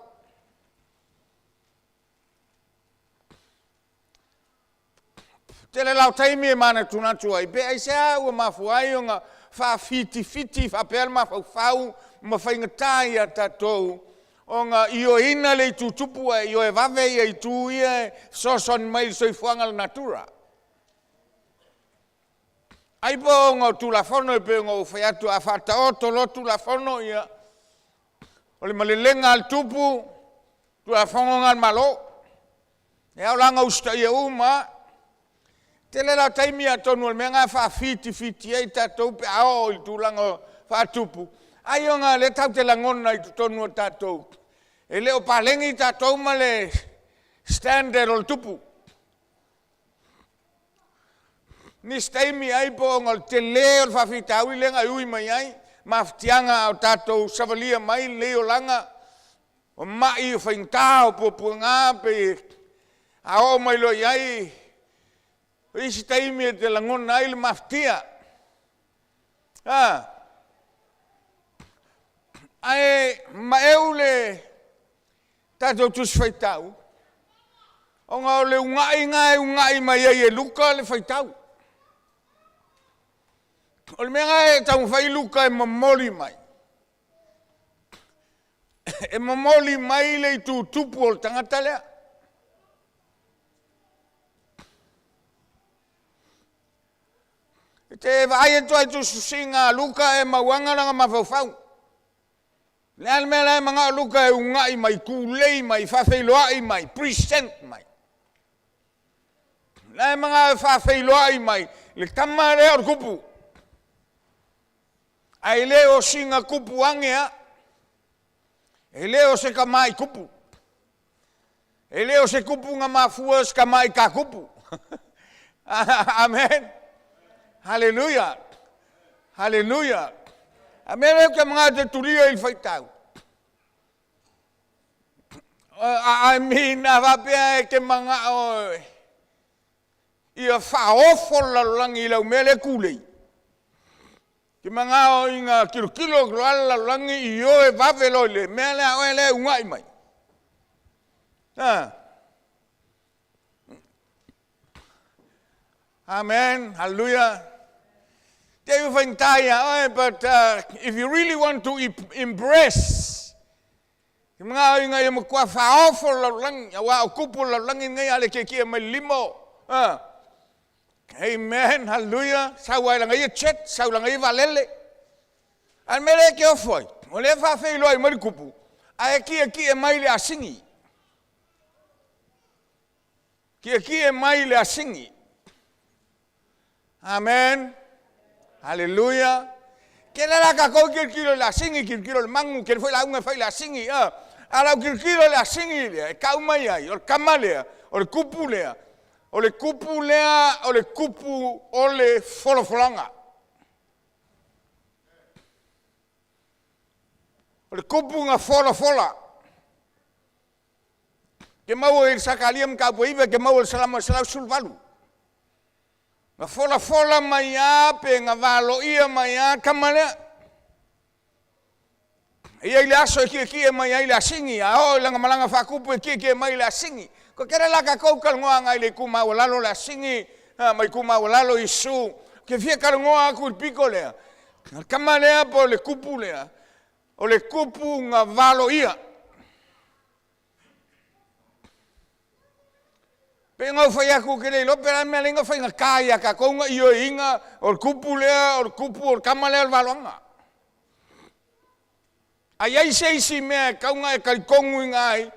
Tele la o taimi e manatunatu ai, pe aisea ua mafua ai ona faafitifiti faapea le mafaufau ma faigata ia tatou ona ioeina le itu tupu ae ioe vave ia itu ia e fesoasoani mai i le soifuaga o le natura. Ai po ona o Tulafono e pei ona ou fai atu, a faataoto loa Tulafono, ia, o le malelega a le tupu, Tulafono lena a le Malo. E ao la ona usitaia uma lava. Tele la o taimi atonu o le mea lena e faafitifiti ai tatou pe a oo i le tulaga faatupu, ai ona o lea tatou te lagona i totonu o tatou, e le o paleni tatou ma le standard o le tupu. Nisi taimi ai po o ona o le tele o le faafitauli lea na e ui mai ai mafatiaga a o tatou savalia mai lenei olaga, o mai, o faigata, o puapuaga, pe a oo mai loa i ai, o isi taimi e te lagona ai le mafatia. A, ae maeu le tatou Tusi Faitau, ona o le uunai lena e uunai mai ai e Luka le faitau. O le mea lena e taumafai Luka e momoli mai, e momoli mai le itu tupu o le tagata lea. E te vaai atu lava i tusitusiga a Luka e mauaga lana mafaufau. O le a le mea la e manao Luka e uunai mai, tulei mai, faafeiloai mai, present mai? O la e manao e faafeiloai mai le tama lea o le tupu. Ae le o sina tupu ane lava. E le o se tamai tupu. E le o se tupu na mafua i se tamai tatupu. Amen. Haleluia. Haleluia. A mea lea ou te manao e te tulia i le faitau. I mean, a faapea e te manao ia faaofo le lalolagi i lau mea lea e tulei, te manao ina tilotilo atu loa le lalolagi ioe vave loa i le mea lea a oe lea e uunai mai. Amen. Hallelujah. Te iu faigata ia oe, but if you really want to impress, te manao ina ia matua faaofo le lalolagi, aua o tupu o le lalolagi lenei a le kiekie mai le limo. Amen. Hallelujah. Sau ai lana ia jet, sau lana ia vaalele. A o le mea lea e te ofo ai, o lea e faafeiloai mai le tupu, ae kiekie mai le asini. Kiekie mai le asini. Amen. Haleluia. Tele la tatou tilotilo i le asini, tilotilo i le manu, tele foi lauga e fai i le asini. A, a lau tilotilo i le asini lea, e tau mai ai, o le tama lea, o le tupu lea, o le tupu lea, o le tupu o le folafolaga. O le tupu na folafola. Ke maua i le Sakalia mataupu e 9, ke maua i le Salamo e 118. Na folafola mai a pe na valoia mai a tama lea. E i ai le aso e kiekie mai ai le asini, a oo i lana malaga faatupu e kiekie mai le asini. Ko tele la tatou talanoaga i le itu maualalo le asini ma itu maualalo Iesu. Ke fia talanoa atu i le pito lea, o le tama lea po o le tupu lea, o le tupu na valoia. Pei ona ou fai atu, ou te le iloa pe o le a le mea e ala ai ona faigata ia tatou ona ioeina o le tupu lea, o le tupu, o le tama lea o le valoaga. A i ai se isi mea e tatau ona e talitonuina ai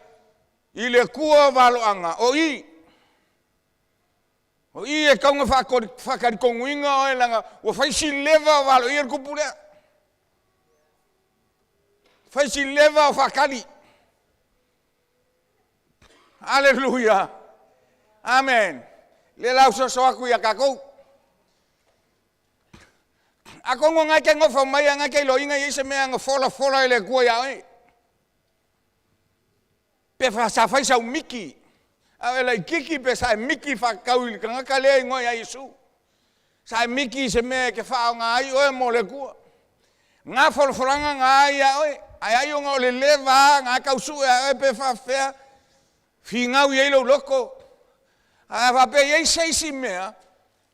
i le Atua o valoaga, o i. O i e tatau ona faatalitonuina oe leaga ua fai si leva o valoia le tupu lea. Fai si leva o faatali. Aleluia. Amen. Le la usoso atu ia tatou. Atonu o na e te nofo mai a na e te iloaina i ai se mea na folafola e le Atua ia oe. Pe sa fai sau miki, a o e laitiiti pe sa e miki faatatau i le tagata lea e igoa ia Iesu. Sa e miki i se mea e te faaaoga ai oe mo le Atua. Na folafolaga na ia oe, ae ai ona o le leva na tau sue a oe pe faafefea, finau i ai lou loto. Ae a faapea e i ai se isi mea,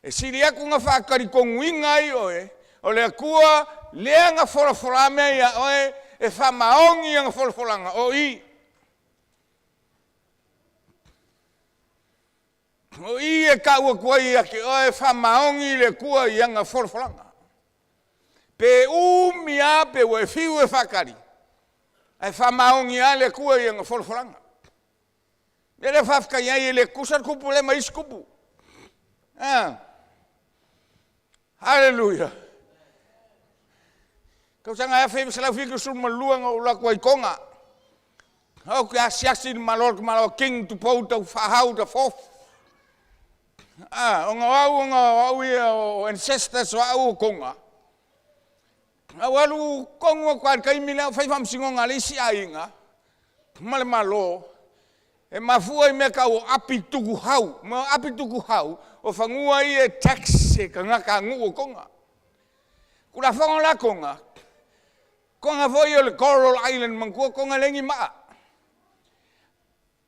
E sili aku na whaakarikonuinga ai oe, o le akua lea na folafola mea ia oe, e whamaongi anga folafolanga o i. O i e kau aku ai ia ke oe whamaongi le akua i anga folafolanga. Pe umi a pe ua e fiu e whakari. Ai whamaongi a le akua i anga folafolanga. Le le whawhkai ai e le kusa kupu le mais kupu. Ah. Hallelujah. Kau sanga e whai salau fiku sul malua ngau ula kua i konga. Au ke asiasi ni malo ke malo king tu pou tau whahau ta fof. Ah, o ngau au o ngau au ia o ancestors o au o konga. Au alu kongu o kwa kai mila whai whamsingo ngā le isi ainga. Ma le malo. E mafua i mea kau o api tuku hau. Ma api tuku hau o whangua i e tax e ka ngaka ngu o konga. Kura whango la konga. Konga foi o le Coral Island mangkua konga lengi maa.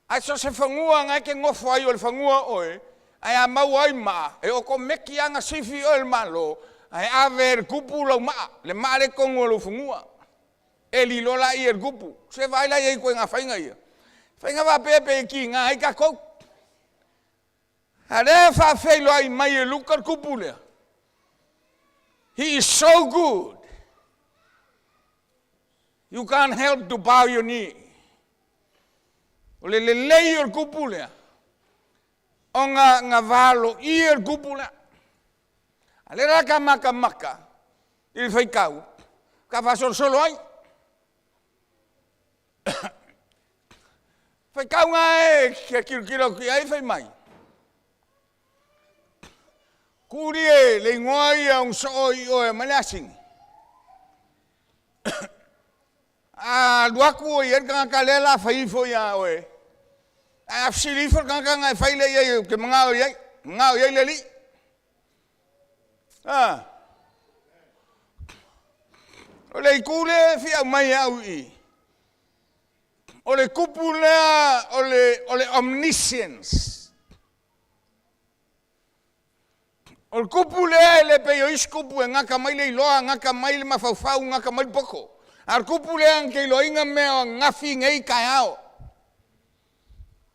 Ai so se whangua ngai ke ngofo ai o le whangua oe, ai a mau ai maa, e o ko meki anga sifi oe le malo, ai ave le kupu lau maa, le maa le kongo o lau whangua. E li lola i e le kupu. Se vai lai ei koe ngā whainga ia. Whainga wā pepe e ki ngā ai kakou. A lea whaawheilo ai mai e Luka le kupu lea. He is so good. You can't help to bow your knee. O le lelei o le kupu lea. O ngā, ngā valo i e le kupu lea. A le rā ka maka maka, i le whaikau, ka whasolosolo ai. Whaikau ngā e, kia kirokiro ki ai whai mai. Kuri e le ingoa ia ong soo i oe mai le asingi. A luaku o i e kanga ka lea la whai ifo ia oe. A afsili ifo le kanga nga e whai le ia ke mga o iai. Mga o iai le li. Ah. O le ikule fi au mai au i. O le kupu lea o le, o le omniscience. O le kupu lea e le pei o isi kupu e ngaka mai le iloa, ngaka mai le mafaufau, ngaka mai le poko. A le kupu lea ang ke iloa mea o ngafi ngei kai ao.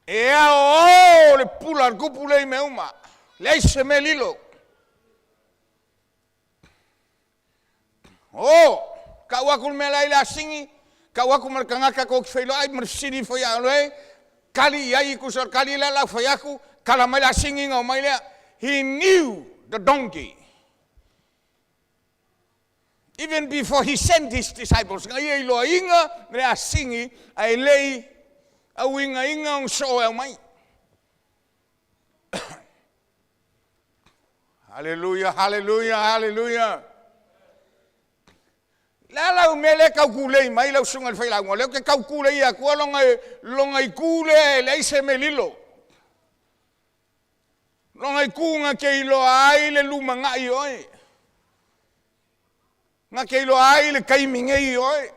E ao o le pula le kupu lea i mea uma. Le se me lilo. O, ka ua ku le mea lai le asingi, ka ua ku ma le kangaka ko ki whailo ai, ma le fisili fo ia aloe, kali i ai ku so kali la lau whai aku, kala mai le asingi ngau mai lea. He knew the donkey. Even before he sent his disciples, nga ia iloa inga le asingi, ai lei au inga inga ong so au mai. Hallelujah, hallelujah, hallelujah. La lau mele kau kulei mai lau sunga le whailaunga. Leo ke kau kulei ia kua longa, longa i kule le aise me lilo. Longa i kunga ke iloa ai le luma ngai oe. Nga ke iloa ai le kaimi ngei oe.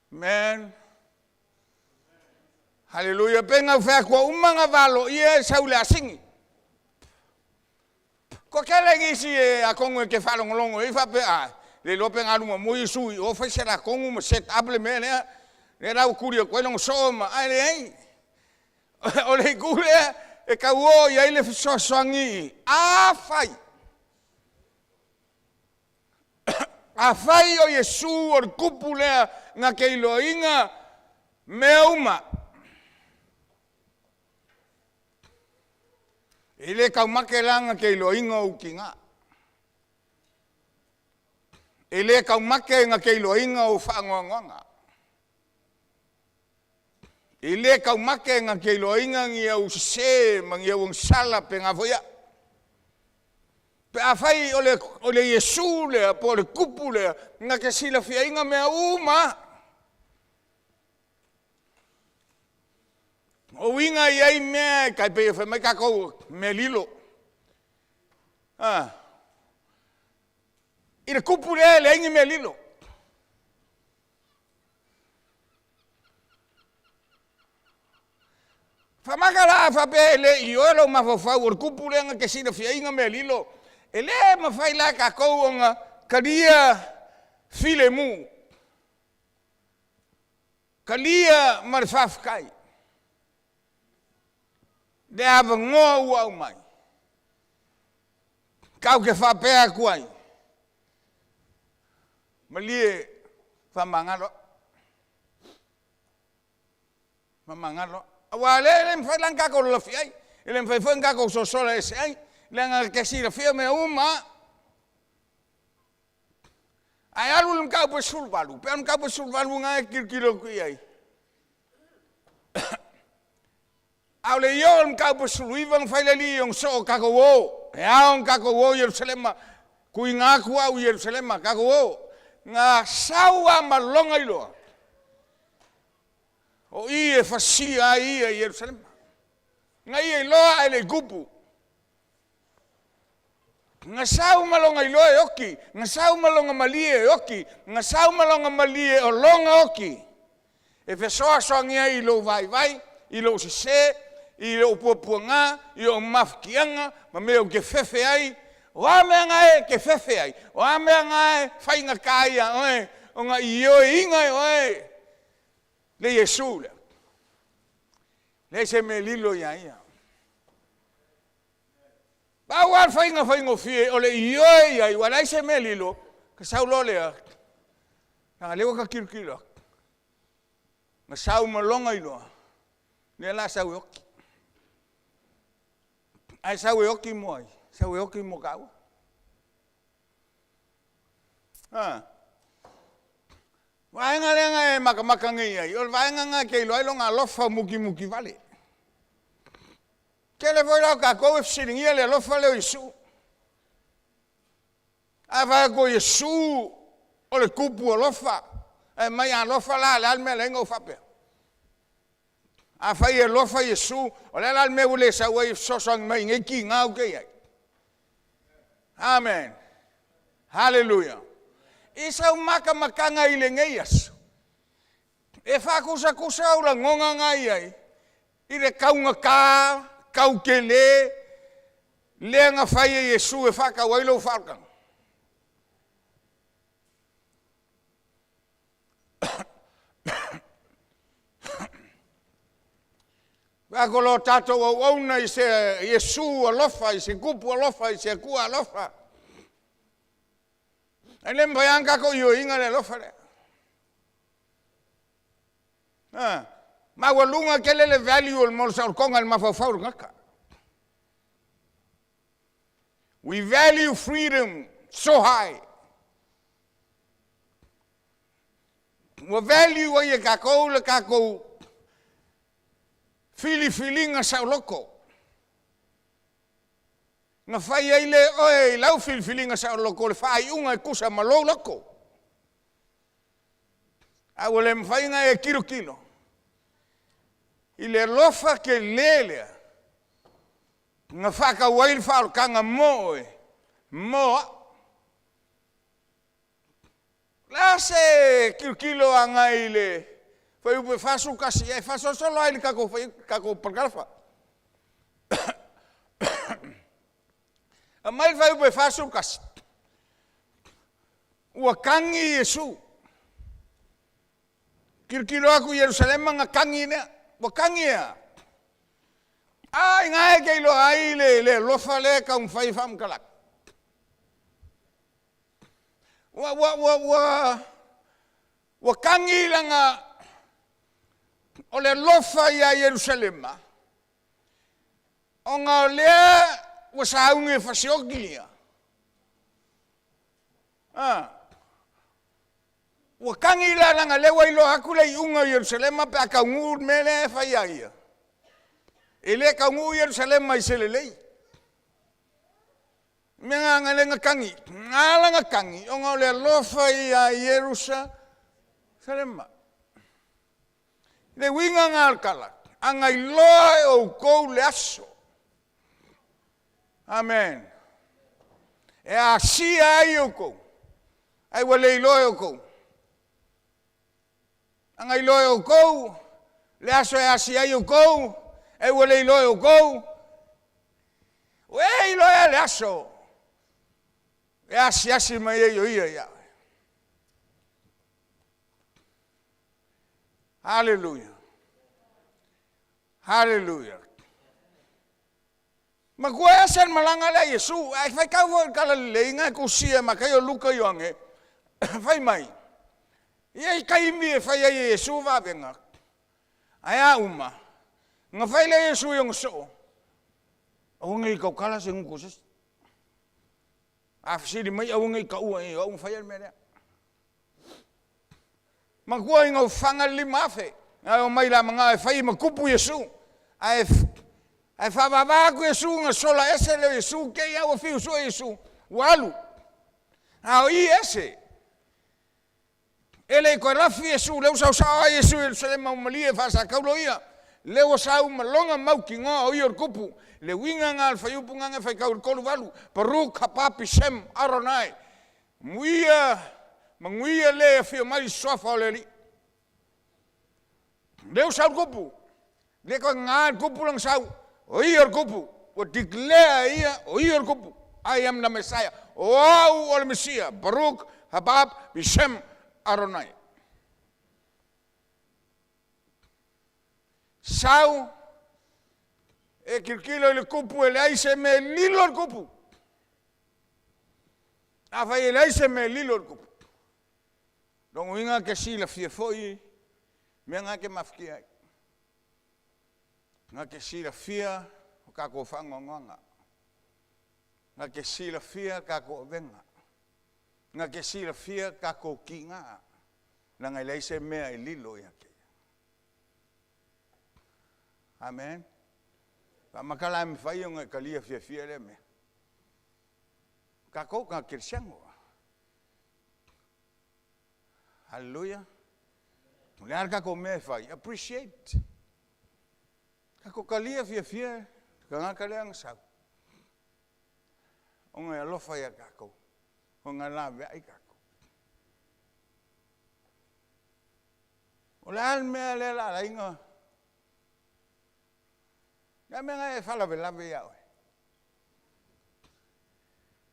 Man. Hallelujah. Pe ngau whea kua umanga valo ia e sau le asingi. Ko kele ngi si e a kongu e ke whalongolongo e whape a le lope ngā luma mui sui o whai se la kongu ma set up le mea lea. Le rau kuri o koe longo so ma ai le ai. O le iku lea e kau o i ai le whisoasoangi a whai. A whai o Iesu o le kupu lea ngā ke iloa inga mea uma. E le kau make langa ke iloa inga o uki ngā. E le kau make ngā ke iloa inga o whaangoangoanga. E le kau make ngā ke iloa inga ngi au se ma ngi au sala pe ngā foia. Pe a whai o le, o le Iesu lea, po o le kupu lea, ngā ke sila fia inga mea uma. O winga i ai mea e kai pe whai mai kakou me lilo. Ah. I le kupu lea le aingi mea lilo. Faamaka la a faapea e le ioe lou mafaufau o le kupu lea na te silafiaina mea lilo, e le mafai la e tatou ona talia filemu, talia ma le faafetai le avanoa ua aumai. Tatou te faapea atu ai, malie faamagalo au. Faamagalo au. Aua o lea e le mafai la ona tatou lalafi ai, e le mafai foi ona tatou sosola ese ai, leaga na te silafia mea uma lava. Ae alu i le mataupu e 18, pei o le mataupu e 18 lena e tilotilo atu i ai, a o le i oo i le mataupu e 19 na fai le alii i ona soo, tatou o, e ao ona tatou o i Ierusalema, tuuina atu au i Ierusalema, tatou o. Na sau lava ma lona iloa, o i e fasia ai ia i Ierusalema. Na ia iloa ae le i tupu. Na sau ma lona iloa e oti, na sau ma lona malie e oti, na sau ma lona malie o lona oti, e fesoasoani ai i lou vaivai, i lou sese, i lou puapuaga, i ou mafatiaga ma mea ou te fefe ai. O a mea na e te fefe ai, o a mea na e faigata ai ia oe ona ioeina e oe le Iesu lea. Leai se mea e lilo ia ia. Pau lava le faiga faigofie o le ioe i ai, ua leai se mea e lilo, ta sau loa lea, leaga o lea ua ta tilotilo atu, na sau ma lona iloa, lea o le a sau e oti. Ae sau e oti mo ai? Sau e oti mo taua. A. Vaega lea na e matamata nei i ai, o le vaega lena e te iloa ai lona alofa mutimuti vale. Tele foi la o tatou e fesiligia le alofa lea o Iesu. A fai atu o Iesu o le tupu alofa, ae mai a alofa la, o le a le mea e ala ai ona ou faapea? Afai e alofa Iesu, o le a la le mea ua le sau ai e fesoasoani mai i nei tiga ou te i ai? Amen. Haleluia. I sau matamataga i lenei aso, e faatusatusa ou lagona na i ai i le taugata, tautele, lea na fai e Iesu e faatau ai lou faaolataga. Vaai atu loa o tatou auauna i se Iesu alofa, i se Tupu alofa, i se Atua alofa. Ae le mafai lava ona tatou ioeina le alofa lea. A, maualuga tele le value o le mo le saolotoga i le mafaufau o le tagata. We value freedom so high. Ua value ai e tatou le tatou filifiliga saoloto. Na fai ai le oe i lau filifiliga saoloto le faaiuga e tusa ma lou loto. A ua le mafai ona e tilotilo i le alofa tele lea na faatau ai le faaolataga mo oe, mo au. O le a se tilotilo agai i le fuaiupu e 41, e faasolosolo lava i le tatou tatou parakalafa. Aumai le fuaiupu e 41, ua tagi Iesu. Tilotilo atu i Ierusalema na tagi lea. Ua tagi e a? A, i ina e te iloa ai le alofa lea e taumafai e faamatala atu. Ua, ua, ua, ua, ua tagi lana o le alofa ia Ierusalema, ona o lea ua sauni e fasioti ia. Ah. Ua tagi la leaga lea ua iloa atu le iuga o Ierusalema pe a taunuu le mea lea e fai ia ia. E le taunuu Ierusalema i se lelei. Mea na le na tagi, na ala na tagi ona o le alofa ia Ierusalema. Le uiga na o le tala, a na iloa e outou le aso. Amen. E asia ai outou, ae ua le iloa e outou. A na iloa e outou le aso e asia ai outou, E ua le iloa e outou, ua e iloa ea le aso e asiasi mai ai o Ia ia oe. Haleluia! Haleluia! Matua ese le malaga lea a Iesu, ae faitau foi i le Talalelei na e tusia e Mataio, Luka, Ioane, fai mai, e i ai taimi e fai ai e Iesu vavega, ae a uma, ona fai lea e Iesu i ona soo, aua ne i tautala se gutu a se isi. A fesili mai aua ne i taua i ai o au na faia le mea lea. Matua ina faga le 5000, ae omai o le a manao e fai ma tupu Iesu. Ae, ae faavava atu Iesu ona sola ese lea o Iesu, te i lava ua fiu sue Iesu, ua alu. A o i ese. E le i toe lafi Iesu, lea ua sau sao lava Iesu i Ierusalema ua malie faasataulo ia. Lea ua sau ma lona mautinoa o ia o le tupu. Le uiga lena o le fuaiupu lena na faitau i le 38, Baruk haba bishem Aronai. Muia, manuia le afio mai i le Suafa o le Alii. Lea ua sau le tupu, le toe gā le tupu lana sau, o ia o le tupu, ua declare e ia, o ia o le tupu. I am the Messiah. O au o le Mesia. Baruk haba bishem Aronai. Sau e tilotilo i le tupu e leai se mea e lilo i le tupu. Afai e leai se mea e lilo i le tupu, lona uiga e te silafia foi mea na e te mafatia ai. Na te silafia o tatou faanoanoaga, na te silafia tatou avega, na te silafia tatou tiga, leaga e leai se mea e lilo ia te ia. Amen. Faamata la e mafai ona e talia fiafia lea mea? Tatou tagata kerisiano. Haleluia. O le a le tatou mea e fai? Appreciate. Tatou talia fiafia le tagata lea na sau. Ona e alofa ia tatou. Ona e laveai tatou. O le a le mea lea la ala ai ona... Le a le mea na e faalavelave ia oe?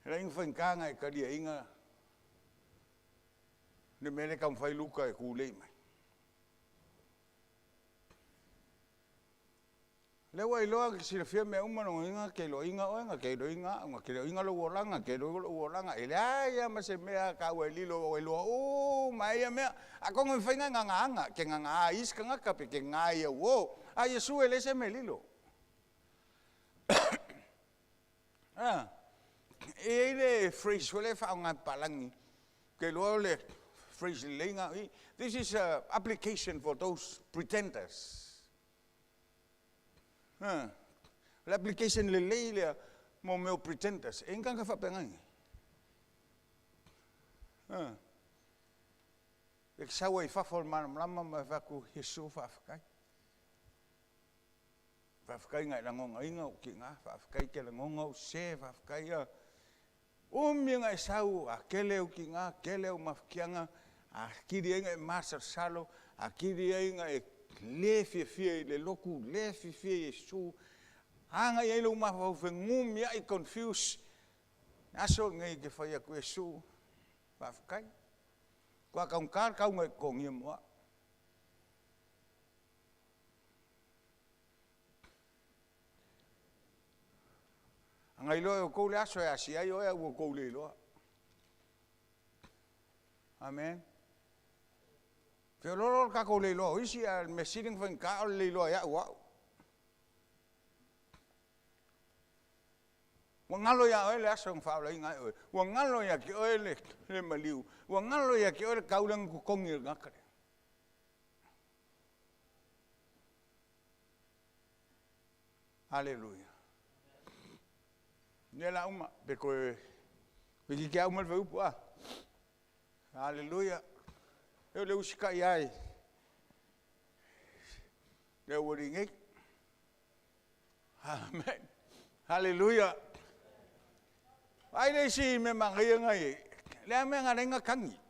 E leai ni faigata ona e taliaina le mea lea e taumafai Luka e tulei mai. O lea ua e iloa e te silafia mea uma, lona uiga na te iloaina oe, na te iloaina au, na te iloaina lou olaga, na te iloaina lou olaga. E leai lava ma se mea taua e lilo ua e iloa uma ai ia mea. Atonu e mafai ona e gagaaga, e te gagaa i isi tagata pe te gaga i au uo, a Iesu e leai se mea e lilo. E i ai le phrase foi lea e faaaoga e papalagi, ou te iloa o le phrase lelei lena o i. This is a application for those pretenders. O le application lelei lea mo mea o pretenders. E i ai ni tagata faapena i? E te sau ai i fafo o le malamalama ma e fai atu, Iesu faafetai. Faafetai na e lagonaina ou tiga, faafetai e te lagona ou sese, faafetai a. Umi ona e sau, a tele ou tiga, tele ou mafatiaga, atili ai ona e masalosalo, atili ai ona e le fiafia i le lotu, le fiafia i Iesu, agai ai lou mafaufau fenumiai, confuse. Le aso lenei e te fai atu, Iesu, faafetai. Matua taugata le tau na e totogia mo au. A na iloa e outou le aso e asia ai oe, a ua outou le iloa. Amen. Feoloolo le tatou le iloa o isi, a o le mea sili ona faigata o le le iloa e au o au. Ua galo ia oe le aso na faaolaina ai oe. Ua galo ia te oe le, le maliu. Ua galo ia te oe le tau lea na totogi e le tagata lea. Aleluia. Lea la uma, pe toe toeitiiti lava uma le fuaiupu a. Aleluia. E o le usitai lava i le aualii nei. Amen. Aleluia. Vaai le isi mea manaia na i ai. Le a mea na ala ai ona tagi?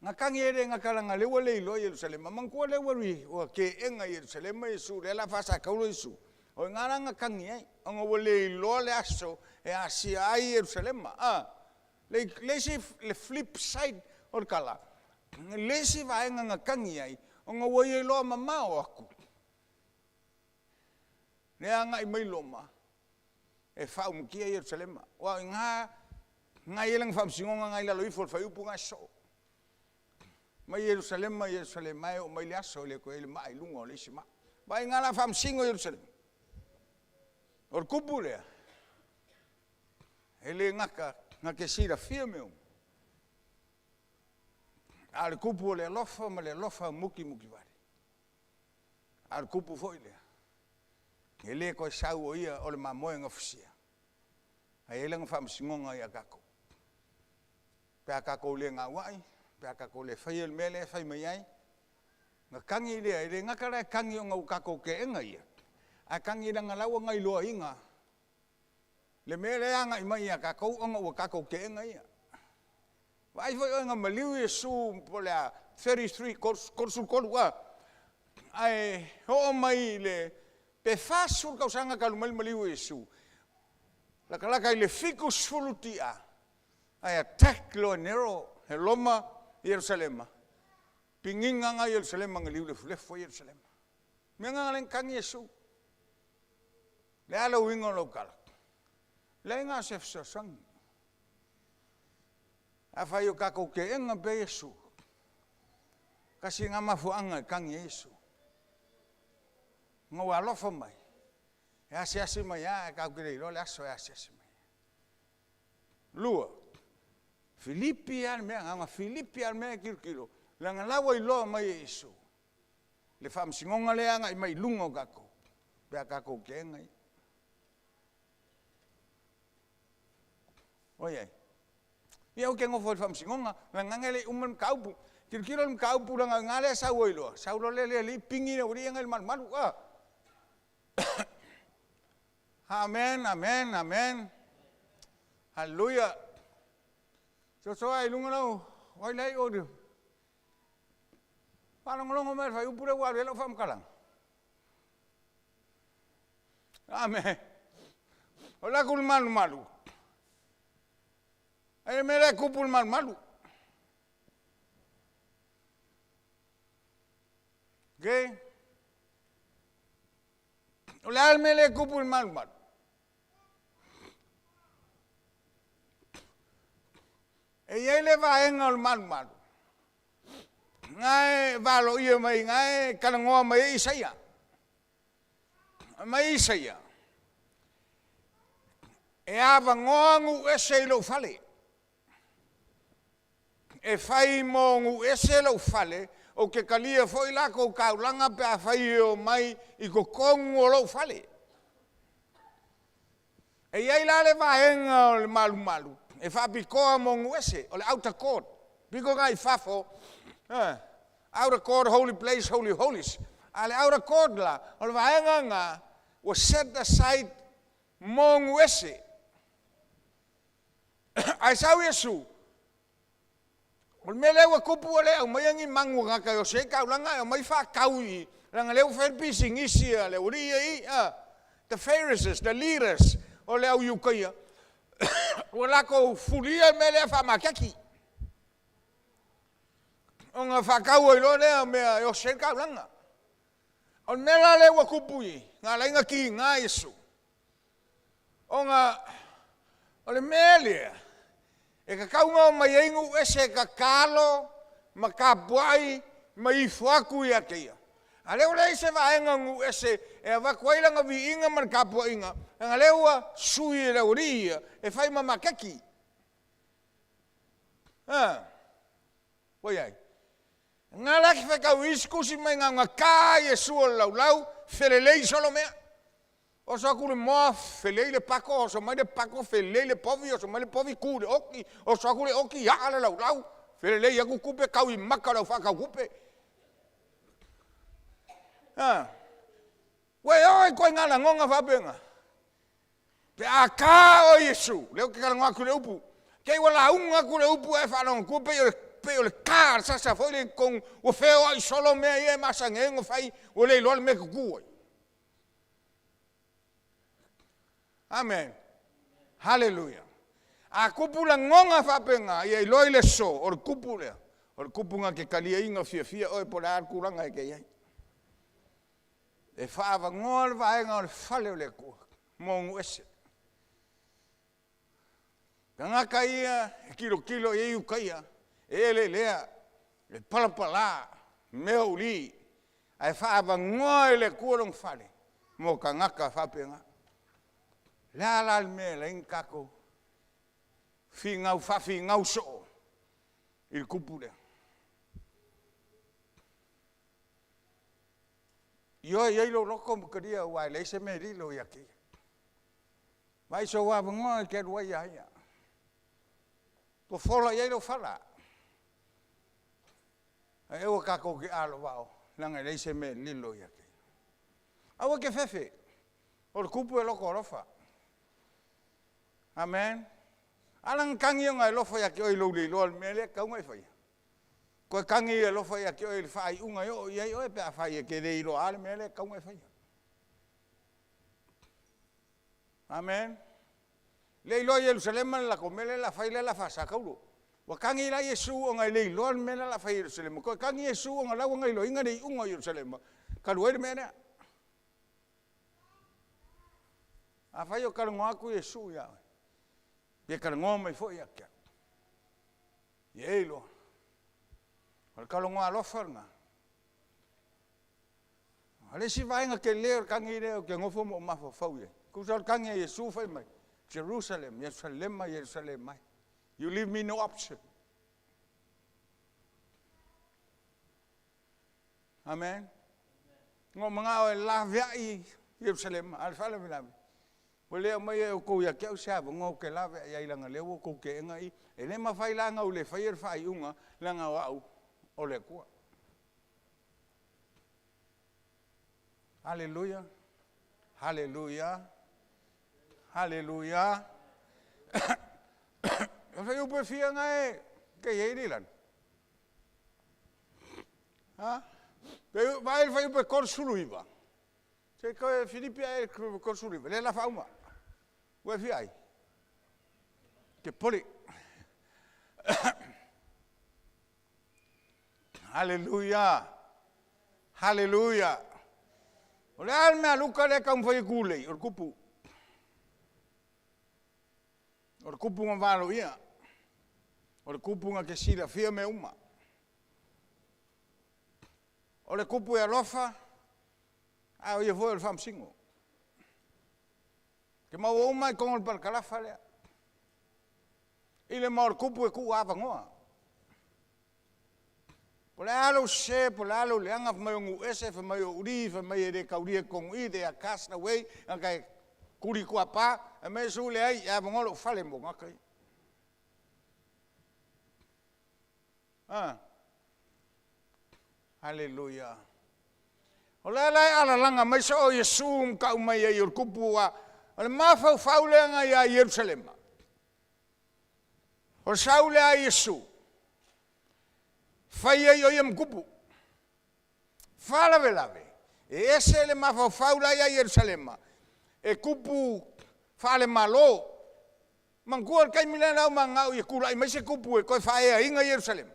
Gakangi e le gakalaga lea ua le iloa Ierusalema. Manatua lea ua ua ke'ega i Ierusalema Iesu, lea o le a faasakaulo Iesu. O i ina la gakangi ai, ona ua le iloa le aso e asia ai Ierusalema. A. Le, le isi, le flip side o le tala, le isi vaega gakangi ai, ona ua ia iloa mamao atu, lea agai mai Roma, e faaumutia Ierusalema. Aua o i ina na e i ai lana faamasinoga na i lalo ifo o le fuaiupu na e sosoo. Mai Ierusalema, Ierusalema e, oo mai le aso e le toe i ai le maa i luga o le isi maa. Vaai o le a faamasino Ierusalema. O le kupu lea, e le gata na te silafia mea uma, a o le kupu o le alofa ma le alofa mutimutivale. A o le kupu foi lea, e le toe sau o ia o le mamoe gafasia, ae i ai lana faamasinoga ia tatou. Pe a tatou le gauai, pe a tatou le faia le mea lea e fai mai ai, na tagi lea, e le gata la e tagi ona ua tatou teena ia, ae tagi leaga o la ua na iloaina le mea lea e agai mai ia tatou ona ua tatou teena ia. Vaai foi oe na maliu Iesu po o le a 33, 33 a, ae oo mai i le pe 40 tausaga talu mai le maliu o Iesu, latalata i le 70 tia, ae attack loa e Nero e Roma Ierusalema, pigina na Ierusalema na liulefulefu ai Ierusalema. O mea na na ala ai ona tagi Iesu. O le a le uiga o lau tala? Leai na o se fesoasoani. Afai o tatou teena pea Iesu, tasi lena mafuaaga e tagi ai Iesu. Ona ua alofa mai, e asiasi mai lava ae tatou te le iloa le aso e asiasi mai ai. Lua, Filipi lava le mea, na ona Filipi lava le mea e tilotilo, leaga o la ua iloa mai e Iesu le faamasinoga lea e agai mai i luga o tatou, pe a tatou teena Ia. Oi ai. Ia ou te nofo i le faamasinoga, leaga e le i uma le mataupu. Tilotilo le mataupu leaga o i ina lea e sau ai loa, sau loa le alii pigi le aualii ia na i le malumalu. A. Amen, amen, amen. Haleluia. Soso ae i luga lau, o ai la e i o i le faalogologo mai i le fuaiupu lea ua alu ai lau faamatalaga. Amen. O le atu i le malumalu, ai le mea lea e tupu i le malumalu. Okay? O le a le mea lea e tupu i le malumalu? E i ai le vaega o le malumalu, na e valoia mai, na e talanoa mai ai Isaia. Mai Isaia, e avanoa nuu ese i lou fale. E fai mo nuu ese lou fale, ou te talia foi latou taulaga pe afai e omai i totonu o lou fale. E i ai la le vaega o le malumalu e faapitoa mo nuu ese, o le outer court, pito na i fafo, outer court, holy place, holy holies. A o le outer court la, o le vaega lena ua set aside mo nuu ese. Ae sau Iesu, o le mea lea ua tupu ua le aumaia ni manu a tagata e osi ai taulaga ae aumai faatau i i, leaga o lea ua fai le pisinisi a le aualii ia i i, the Pharisees, the leaders o le au Iutaia, ua latou fulia le mea lea faamakeki, ona faatau ai loa lea o mea e osi ai le taulaga. O le mea la lea ua tupu i i, na ala ai ona kiga Iesu, Ona o le mea lea e tatau ona omai ai nuu ese e tatalo ma tapuai ma ifo atu ia te ia. A o lea ua leai se vaega o nuu ese e avatu ai lana viiga ma le tapuaiga, leaga o lea ua sui e le aualii ia e fai ma maketi. A, ua i ai. Na la ke whakau isi kusi mai ngā ngā kā Iesu o le laulau, felelei solo mea. Oso atu le moa, felei le pako, oso mai le pako, felei le povi, oso mai le povi, ku le oki, oso atu le oki, aa le laulau, felelei atu tupe, kau i maka o le au whaakau tupe. Ha. Ua e oo i ituaiga lagona faapena, pe a ta oe Iesu, lea ou te talanoa atu i le upu, te i ua lauga atu le upu ae faalogo atu pei o le pei o le ta a le sasa foi lea i totonu, ua feoai solo mea ia e masani ai ona fai, ua le iloa le mea e tutu ai. Amene. Haleluia. A tupu lagona faapena, ia iloa i le aso, o le kupu lea, o le kupu na te taliaina fiafia oe po o le a le tulaga e te i ai. E faaavanoa le vaega o le fale o le Atua mo nuu ese. Tagata ia e tilotilo i ai Iutaia, e eleelea, e palapala, mea uli, ae faaavanoa e le Atua Lona fale mo tagata faapena. O le a la le mea e ala ai ona tatou finau faafinau soo i le Kupu lea? Ioe i ai lou loto ma talia aua e leai se mea e lilo ia te Ia. Vaai i sou avanoa e te alu ai a ia. Fofola i ai lau fala. Ae aua tatou te alovao, leaga e leai se mea e lilo ia te Ia. Aua e te fefe, o le Tupu e loto alofa. Amen. A lana tagi ona e alofa ia te oe i lou le iloa o le mea lea e tatau ona e faia. Toe tagi e alofa ia te oe i le faaiuga e oo i ai oe pe afai e te le iloa le mea lea e tatau ona e faia. Amen. Le iloa e Ierusalema le latou mea lea o le a fai lea o le a faasa taulo. Ua tagi la Iesu ona e le iloa le mea lea o le a fai e Ierusalema. Toe tagi Iesu ona o la e ua na iloaina le iuga o Ierusalema talu ai le mea lea. Afai o talanoa atu Iesu ia oe, ia talanoa mai foi ia te au. Ia e iloa, o le talanoa alofa lena. A o le isi vaega tele o le tagi lea ou te nofo ma ou mafaufau i ai, tusa o le tagi a Iesu fai mai, Jerusalem, Ierusalema, Ierusalema e, you leave me no option. Amen. Na ou manao e laveai Ierusalema, a o le faalavelave, ua le aumaia e outou ia te au se avanoa ou te laveai ai, leaga o lea ua outou teena ia. E le mafai la ona ou le faia le faaiuga, leaga o au o le Atua. Aleluia! Aleluia! Aleluia! O le fuaiupu e fia lena e te i ai Leilani? Ha? Vaai le fuaiupu e 39. Se i toe filipi ae 39, lea o le a faauma. Ua e fia ai? Te pole. Haleluia! Haleluia! O le a le mea a Luka lea e taumafai e tulei? O le kupu. O le kupu na valoia. O le kupu na te silafia mea uma. O le kupu e alofa, a o ia foi o le faamasino. E te maua uma lava i totonu o le parakalafa lea. I le ma o le kupu e tuu avanoa. Po o le a lou sese, po o le a lou leaga, fai mai o nuu ese, fai mai o uli, fai mai e le taulia i totonu i i, they are cast away, e tuli tuapa, fai mai Iesu, leai, e avanoa lou fale mo tagata ia. A. Aleluia. O le a la e alalaga mai soo Iesu ma tau mai ai o le kupu a o le mafaufau lea na ia Ierusalema. O le sau lea a Iesu, fai ai o ia ma kupu. Faalavelave, e ese le mafaufau la e ia Ierusalema, e kupu faale-Malo. Manatua le taimi lea na mananao ia tulai mai se tupu e toe faaeaina Ierusalema,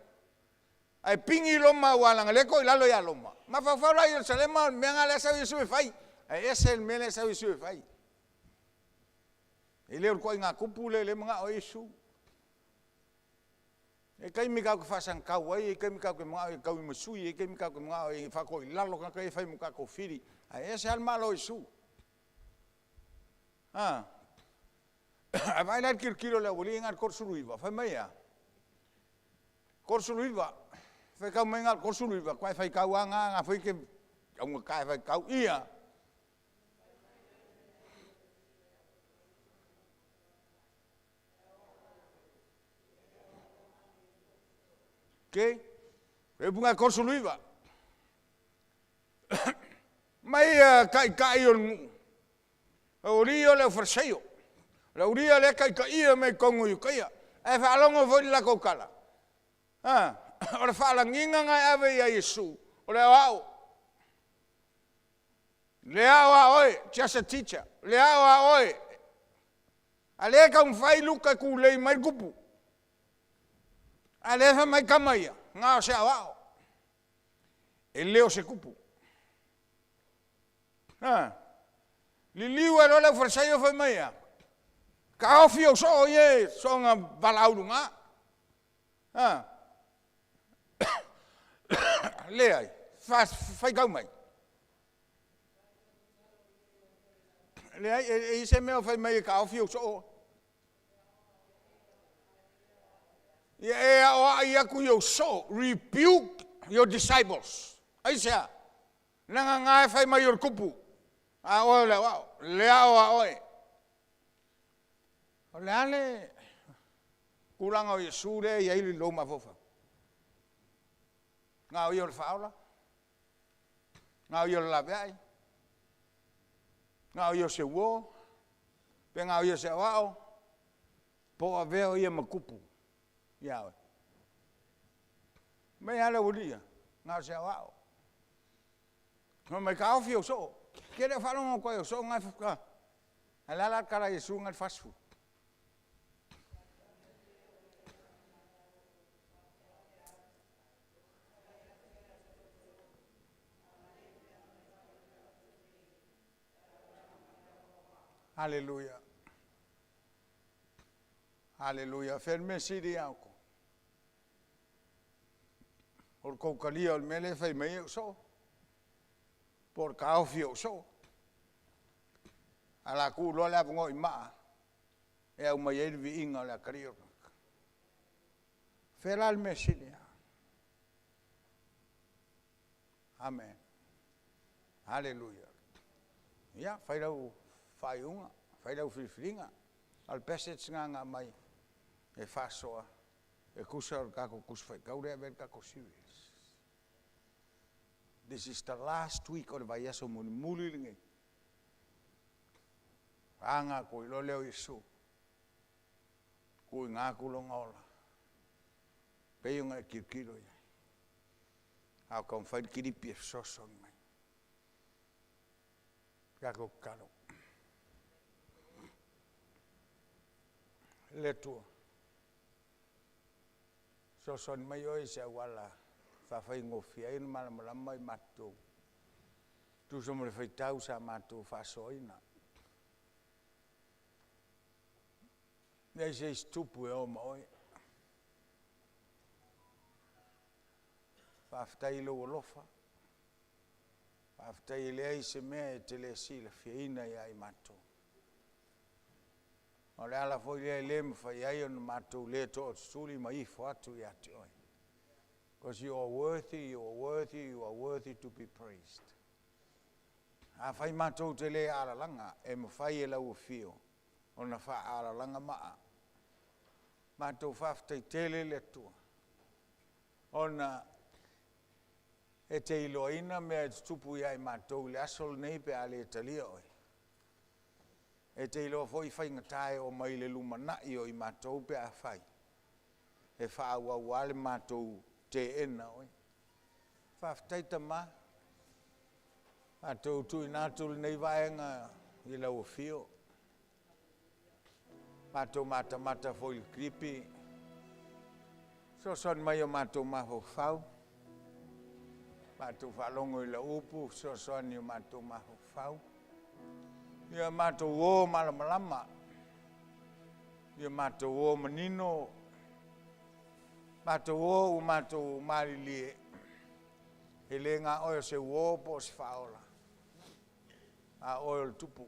ae pigi Roma aua leaga o lea e toilalo ia Roma. Mafaufau la Ierusalema o le mea lena lea e sau Iesu e fai, ae ese le mea lea e sau Iesu e fai. E le o le ituaiga tupu lea o lea e manao ai Iesu. E i ai taimi tatou te faasagatau ai, e i ai taimi tatou te manao e taui ma sui, e i ai taimi tatou te manao e faatoilalo tagata ia e fai ma tatou fili, ae ese lava le Malo o Iesu. A. A vaai la i le tilotilo a le aualii na i le 39, fai mai e a? 39, faitau mai na o le 39, matua e faitau lava na, na foi e te augata e faitau. Ia! Ok? O le upu lena e 39. Mai a taitai o le nuu, aualii ia o le aufalesaio, o le aualii ia lea e taitaia mai totonu o Iutaia. Ae faalogo foi i le latou tala. A, o le faalagiga na e ave ia Iesu, o le aoao. Le ao a oe, just a teacher. Le ao a oe. A lea e taumafai Luka e tulei mai le tupu. A lea e fai mai tama ia, na o se aoao. E le o se tupu. A, liliu ae loa le aufalesaio fai mai e a? Taofi ou soo ia e soona valaau i luga. A, leai, faitau mai. Leai, e i ai se mea o fai mai e taofi ou soo. Ia e aoai atu i ou soo, rebuke your disciples. Aisea? Leaga na e fai mai o le tupu, a o oe o le aoao, le ao a oe. O le a le tulaga o Iesu lea e i ai lou mafaufau? Na o ia o le faaola? Na o ia o le laveai? Na o ia o se uo? Pe na o ia o se aoao? Po o avea o ia ma tupu ia oe? Mai lava le aualii ia, na o se aoao. Fai mai, taofi ou soo. E te le o faalogo atu lava i ou soo na e... Ae o le a la le tala a Iesu lena i le 40? Aleluia. Aleluia. Fea le mea sili ia outou? O le tou talia o le mea lea e fai mai ai ou soo, po o le taofi o ou soo? Ae o le a tuu loa le avanoa i maa e aumai ai le viiga o le atalii o le tagata. O fea la le mea e sili ai? Amene. Aleluia. Ia, fai lau faaiuga, fai lau filifiliga. A o le passage lena na aumai e faasoa e tusa o le tatou Tusi Faitau lea e ave ai le tatou series. This is the last week o le vaiaso mulimuli lenei. Aga atu ai loa lea o Iesu, tuuina atu lona ola, pei ona e tilotilo i ai, a o taumafai le kilipi e fesoasoani mai. Tatou tatalo. Le Atua, fesoasoani mai oe i se auala e faafaigofie ai ona malamalama i matou, tusa ma le faitau sa matou faasoaina. Leai se isi Tupu e o ma Oe. Faafetai i lou alofa, faafetai e leai se mea e te le silafiaina ia i matou. O le ala foi lea e le mafai ai ona matou le tootutuli ma ifo atu ia te Oe. Because you are worthy, you are worthy, you are worthy to be praised. Afai matou te le alalaga, e mafai e lau afio ona faa-alalaga maa. Matou faafetai tele le Atua, ona e te iloaina mea e tutupu ia i matou i le aso lenei pe a le talia Oe. E te iloa foi faigata e oo mai i le lumanai o i matou pe afai e faaauau lava le matou teena o Oe. Faafetai Tama, matou tuuina atu lenei vaega i lau afio. Matou matamata foi i le kilipi, fesoasoani mai i o matou mafaufau, matou faalogo i lau upu, fesoasoani i o matou mafaufau. Ia matou o malamalama, ia matou o manino, matou o ua matou malilie, e le na oe o se uo po o se faaola, a oe o le tupu.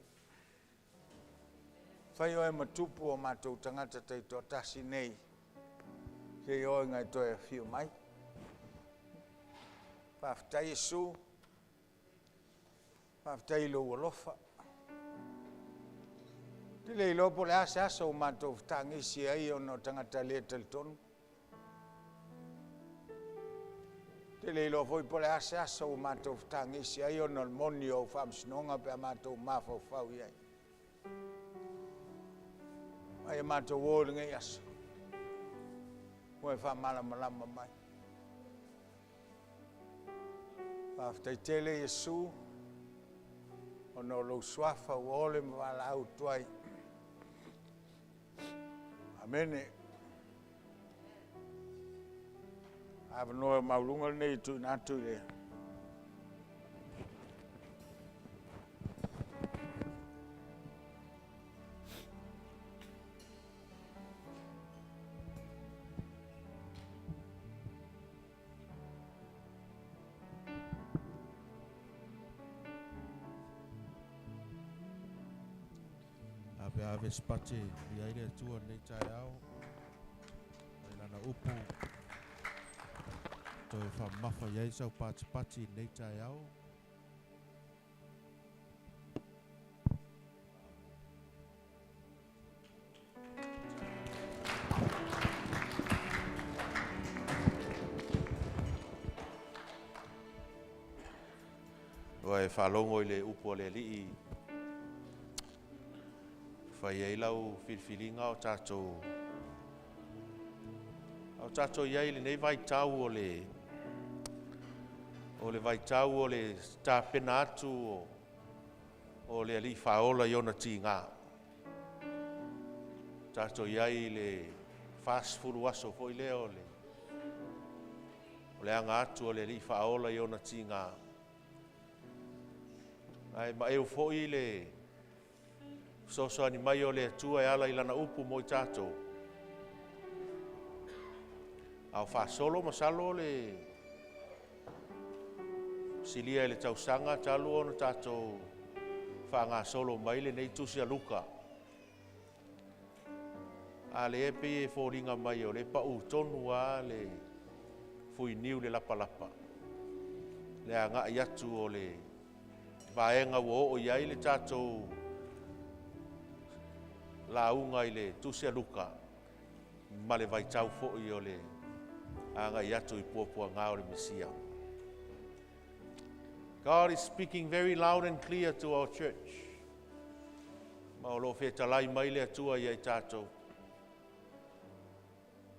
Fai oe ma tupu o matou tagata taitoatasi nei, seia oo ina e toe afio mai. Faafetai Iesu, faafetai i lou alofa. Ou te le iloa po o le a se aso ua matou fetagisi ai ona o tagata le talitonu. Ou te le iloa foi po o le a se aso ua matou fetagisi ai ona o le moni o au faamasinoga pe a matou mafaufau i ai. Aia matou o i lenei aso. Ua e faamalamalama mai. Faafetai tele Iesu, ona o lou suafa ua ole ma valaau atu ai. Amene. Avanoa maualuga lenei e tuuina atu i le Ave ave se pate i ai le Atua lenei taeao. Mai lana upu. Toe faamamafa i ai sau patipati i lenei taeao. Ua e faalogo i le upu a le Alii fai ai lau filifiliga o tatou a o tatou i ai i lenei vaitau o le vaitau o le tapena atu o le Alii Faaola i ona tiga. Tatou i ai i le 40 aso foi lea o le aga atu o le Alii Faaola i ona tiga. Ae maeu foi le fesoasoani mai o le Atua e ala i lana upu mo i tatou. A o faasolo masalo le silia i le tausaga talu ona tatou faagasolo mai lenei tusi a Luka. A lea pei e foliga mai o le pau tonu a le fuiniu le lapalapa. Le agai atu o le vaega ua oo i ai le tatou lauga i le tusi a Luka ma le vaitau foi o le agai atu i puapuaga o le Mesia. God is speaking very loud and clear to our church. Ma o lo fetalai mai le Atua ia i tatou.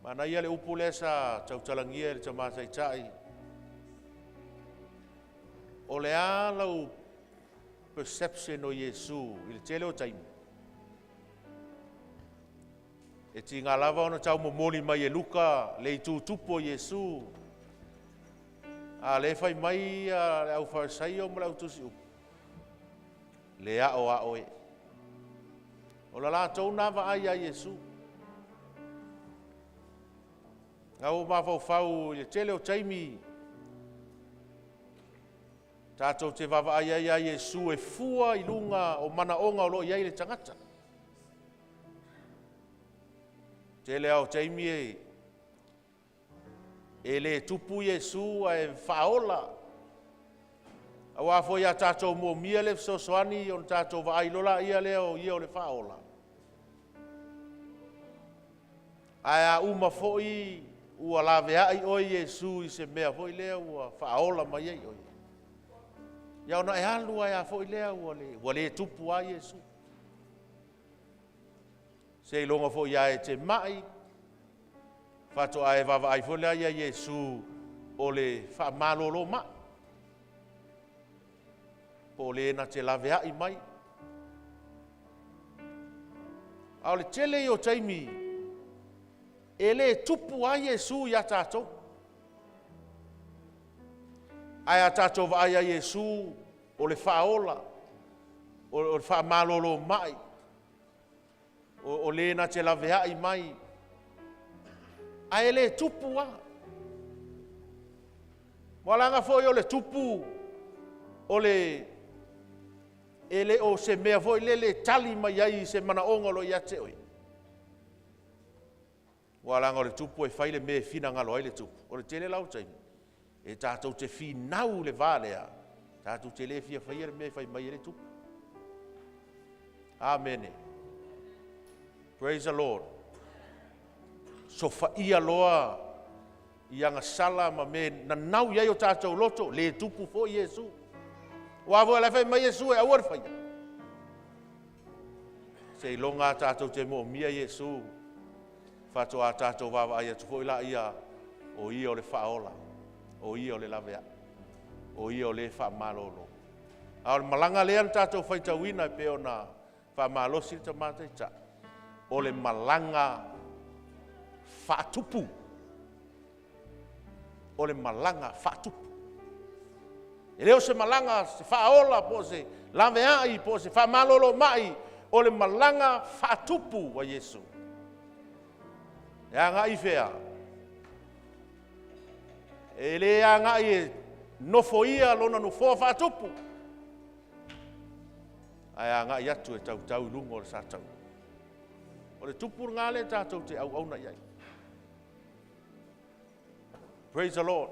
Mana ia le upu lea sa tautalagia e le tamataitai. O le a lau perception o Iesu i le tele o taimi. E tinga lava ona tau momoli mai e Luka le itutupu o Iesu. A le fai mai a le au Farisaio ma le au tusi upu. Le ao a oe. O la latou nā vaai a Iesu. Ngā o mafaufau i le tele o taimi. Tātou te vavaai ai a Iesu e fua i lunga o manaonga o lo i ai le tangata. Tele ao taimi e le tupu Iesu a e whaola. Aua foi a tātou mō mia le fesoasoani o tātou vaai lola ia lea o ia o le whaola. Ae a uma foi ua lave ai oe Iesu i se mea foi lea ua whaola mai ai oe. Ia ona e alu ai a foi lea ua le tupu a Iesu. Se ilonga foi ia e te mai, whato ae vava ai foi lea ia Iesu o le whaamalolo mai. Po le na te lave ai mai. A o le tele i o taimi, e le tupu a Iesu ia tātou. Ae a tātou vaai a Iesu o le whaola, o le whaamalolo mai, o le na te lave ai mai. Ae le tupu a. Moalanga foi o le tupu, o le e le o se mea foi le le tali mai ai se manaonga lo ia te oe. Moalanga o le tupu e fai le mea e fina ngalo ai le tupu. O le tele lau taimi. E tātou te finau le vā lea. Tātou te le fia whaia le mea e fai mai e le tupu. Amene. Praise the Lord. So whaia loa i anga sala ma me nanau iai o tātou loto, le tupu fo Iesu. Wa fo le fai mai Iesu e aua le whaia. Se ilonga tātou te mo mia Iesu. Faatoa tatou vaavaai atu foi laia o ia o le faaola, o ia o le laveai, o ia o le faamalolo. A o le malaga lea na tatou faitauina e pei ona faamalosi le Tama Taitai, o le malaga faatupu. O le malaga faatupu. E le o se malaga se faaola po o se laveai po o se faamalolo mai, o le malaga faatupu a Iesu. E agai i fea? E le agai e nofoia lona nofoa faatupu, ae agai atu e tautau i luga o le sataua. O le tupu lena lea tatou te auauna i ai. Praise the Lord.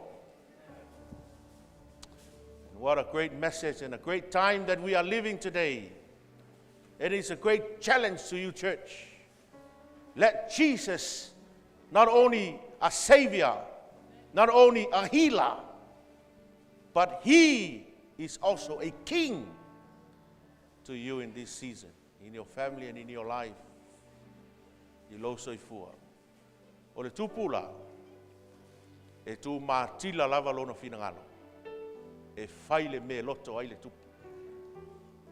And what a great message and a great time that we are living today. It is a great challenge to you, church. Let Jesus not only a savior, not only a healer, but he is also a king to you in this season, in your family and in your life. I lou soifua. O le tupu la, e tu matila lava lona finagalo. E fai le mea e loto ai le tupu.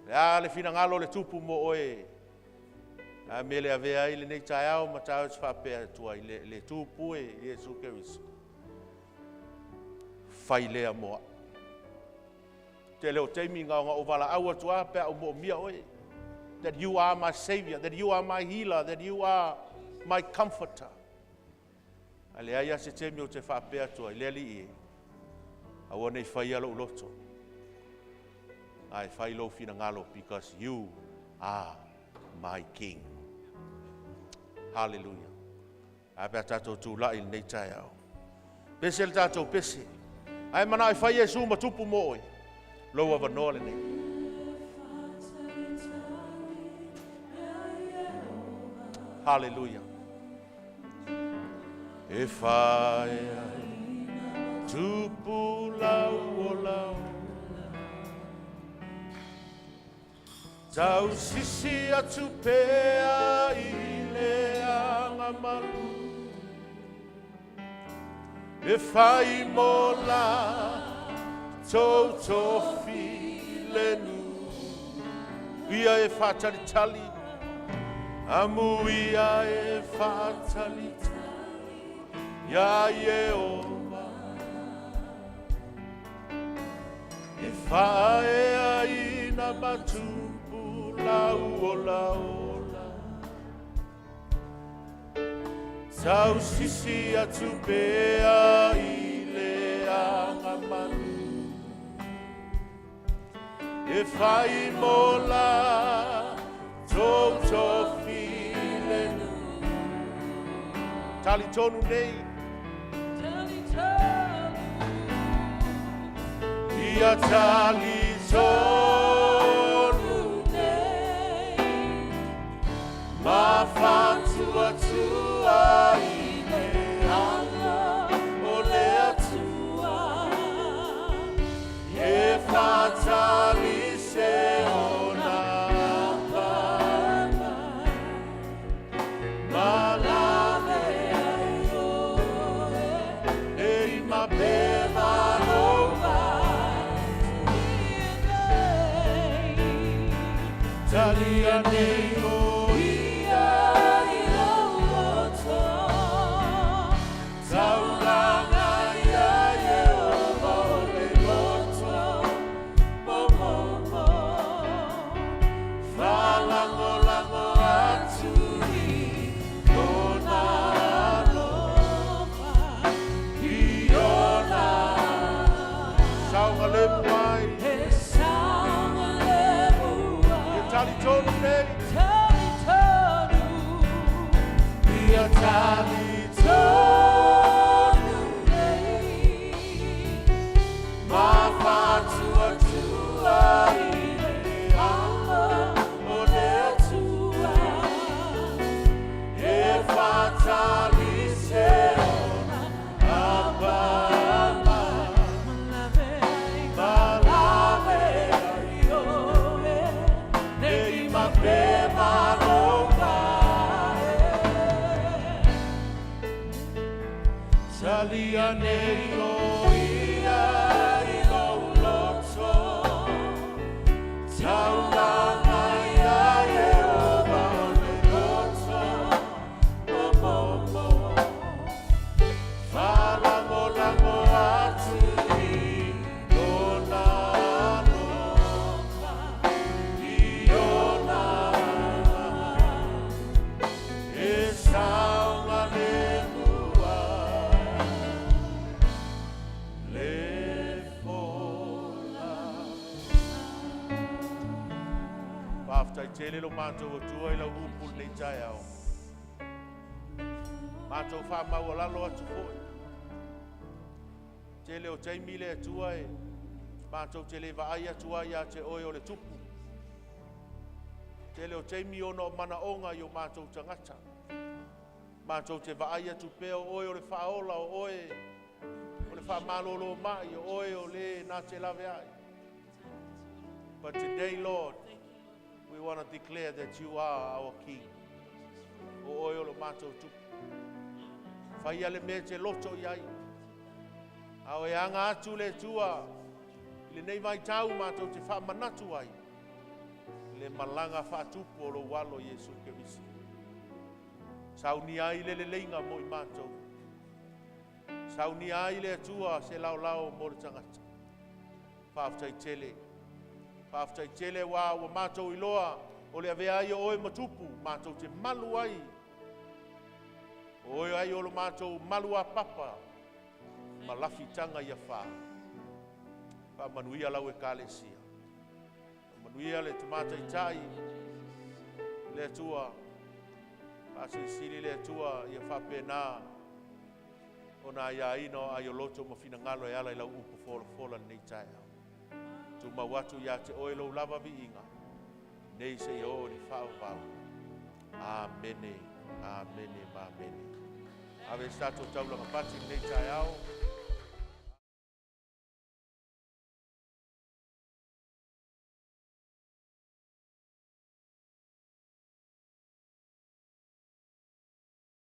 Le a le finagalo le tupu mo oe. A me le avea ai lenei taeao ma taeao se faapea atu ai le, le tupu e Iesu Keriso. Fai lea moa. Te leo taimi ngā o wala au atu a pe au mo mia oe. That you are my savior, that you are my healer, that you are my comforter. A le ai a se taimi o te faapea atu ai, le alii e. Aua nei faia lou loto. Ae fai lou finagalo because you are my king. Hallelujah. A pe a tātou tūlai i lenei taeao. Pese le tātou pese. Ae mana ai fai Iesu ma tupu mo oe. Lou avanoa lenei. Hallelujah. E whae ai tupu lau o lau. Tau sisi atu pea i le anga malu. E whai mo la tou tofi le nu. Ia e whātalitali, amu ia e whātalitali, ia Iehova. E whaea ina matupu lau o la ola. Tau sisi atu pea i le anga malu. E whai mo la tou tofi le nu. Tali tonu nei. Tali tonu. Ia tali tonu nei. Ma whatua tua i le Anga o le Atua. E whātali se ona apa. Malame ai oe. E i ma pe malova. Talia nei o ia I lou loto. Taulanga ia Iehova o le loto. Momomo. Whalangolango atu i lona Alofa. I ona Saoga le muai. E saoga le muai. Ia tali tonu nei. Tali tonu. Ia tali tonu nei. Ma whatua tua i le Anga o le Atua. E whātali se ona apa apa. Malave ai. Malave ai oe. Nei ma pe malova. Ia nei o ia i lou loto, taulaga ia Ieova o le loto momomo. Faalagolago atu i lona alofa, i ona aga e saogalemu ai le fola. Faafetai tele lo matou Atua i lau upu i lenei taeao. Matou faamaualalo atu foi. Tele o taimi le Atua e matou te le vaai atu ai ia te oe o le tupu. Tele o taimi ona o manaoga i o matou tagata. Matou te vaai atu pea o oe o le faaola, o oe o le faamalolo mai, o oe o le na te lave ai. But today, Lord, we want to declare that you are our King. O oe o lo matou tupu. Faia le mea e te loto i ai. A o e aga atu le Atua i lenei vaitau matou te faamanatu ai le malaga faatupu o lou alo Iesu Kerisi. Saunia ai le leleiga mo i matou. Saunia ai le Atua se laolao mo le tagata. Faafetai tele. Faafetai tele ua matou iloa o le avea ai o oe ma tupu, matou te malu ai. O oe ai o lo matou malu a papa ma lafitaga ia whā. Faamanuia lau ekalesia. Faamanuia le tamatai le Atua. Faasilisili le Atua ia faapena ona aiaina o ai o loto ma finagalo e ala i lau upu folafola lenei taeao. Tumau atu ia te oe lou lava viiga, nei seia oo i le faavavau. Amene, amene ma amene. Ave se tatou taulaga pati lenei taeao.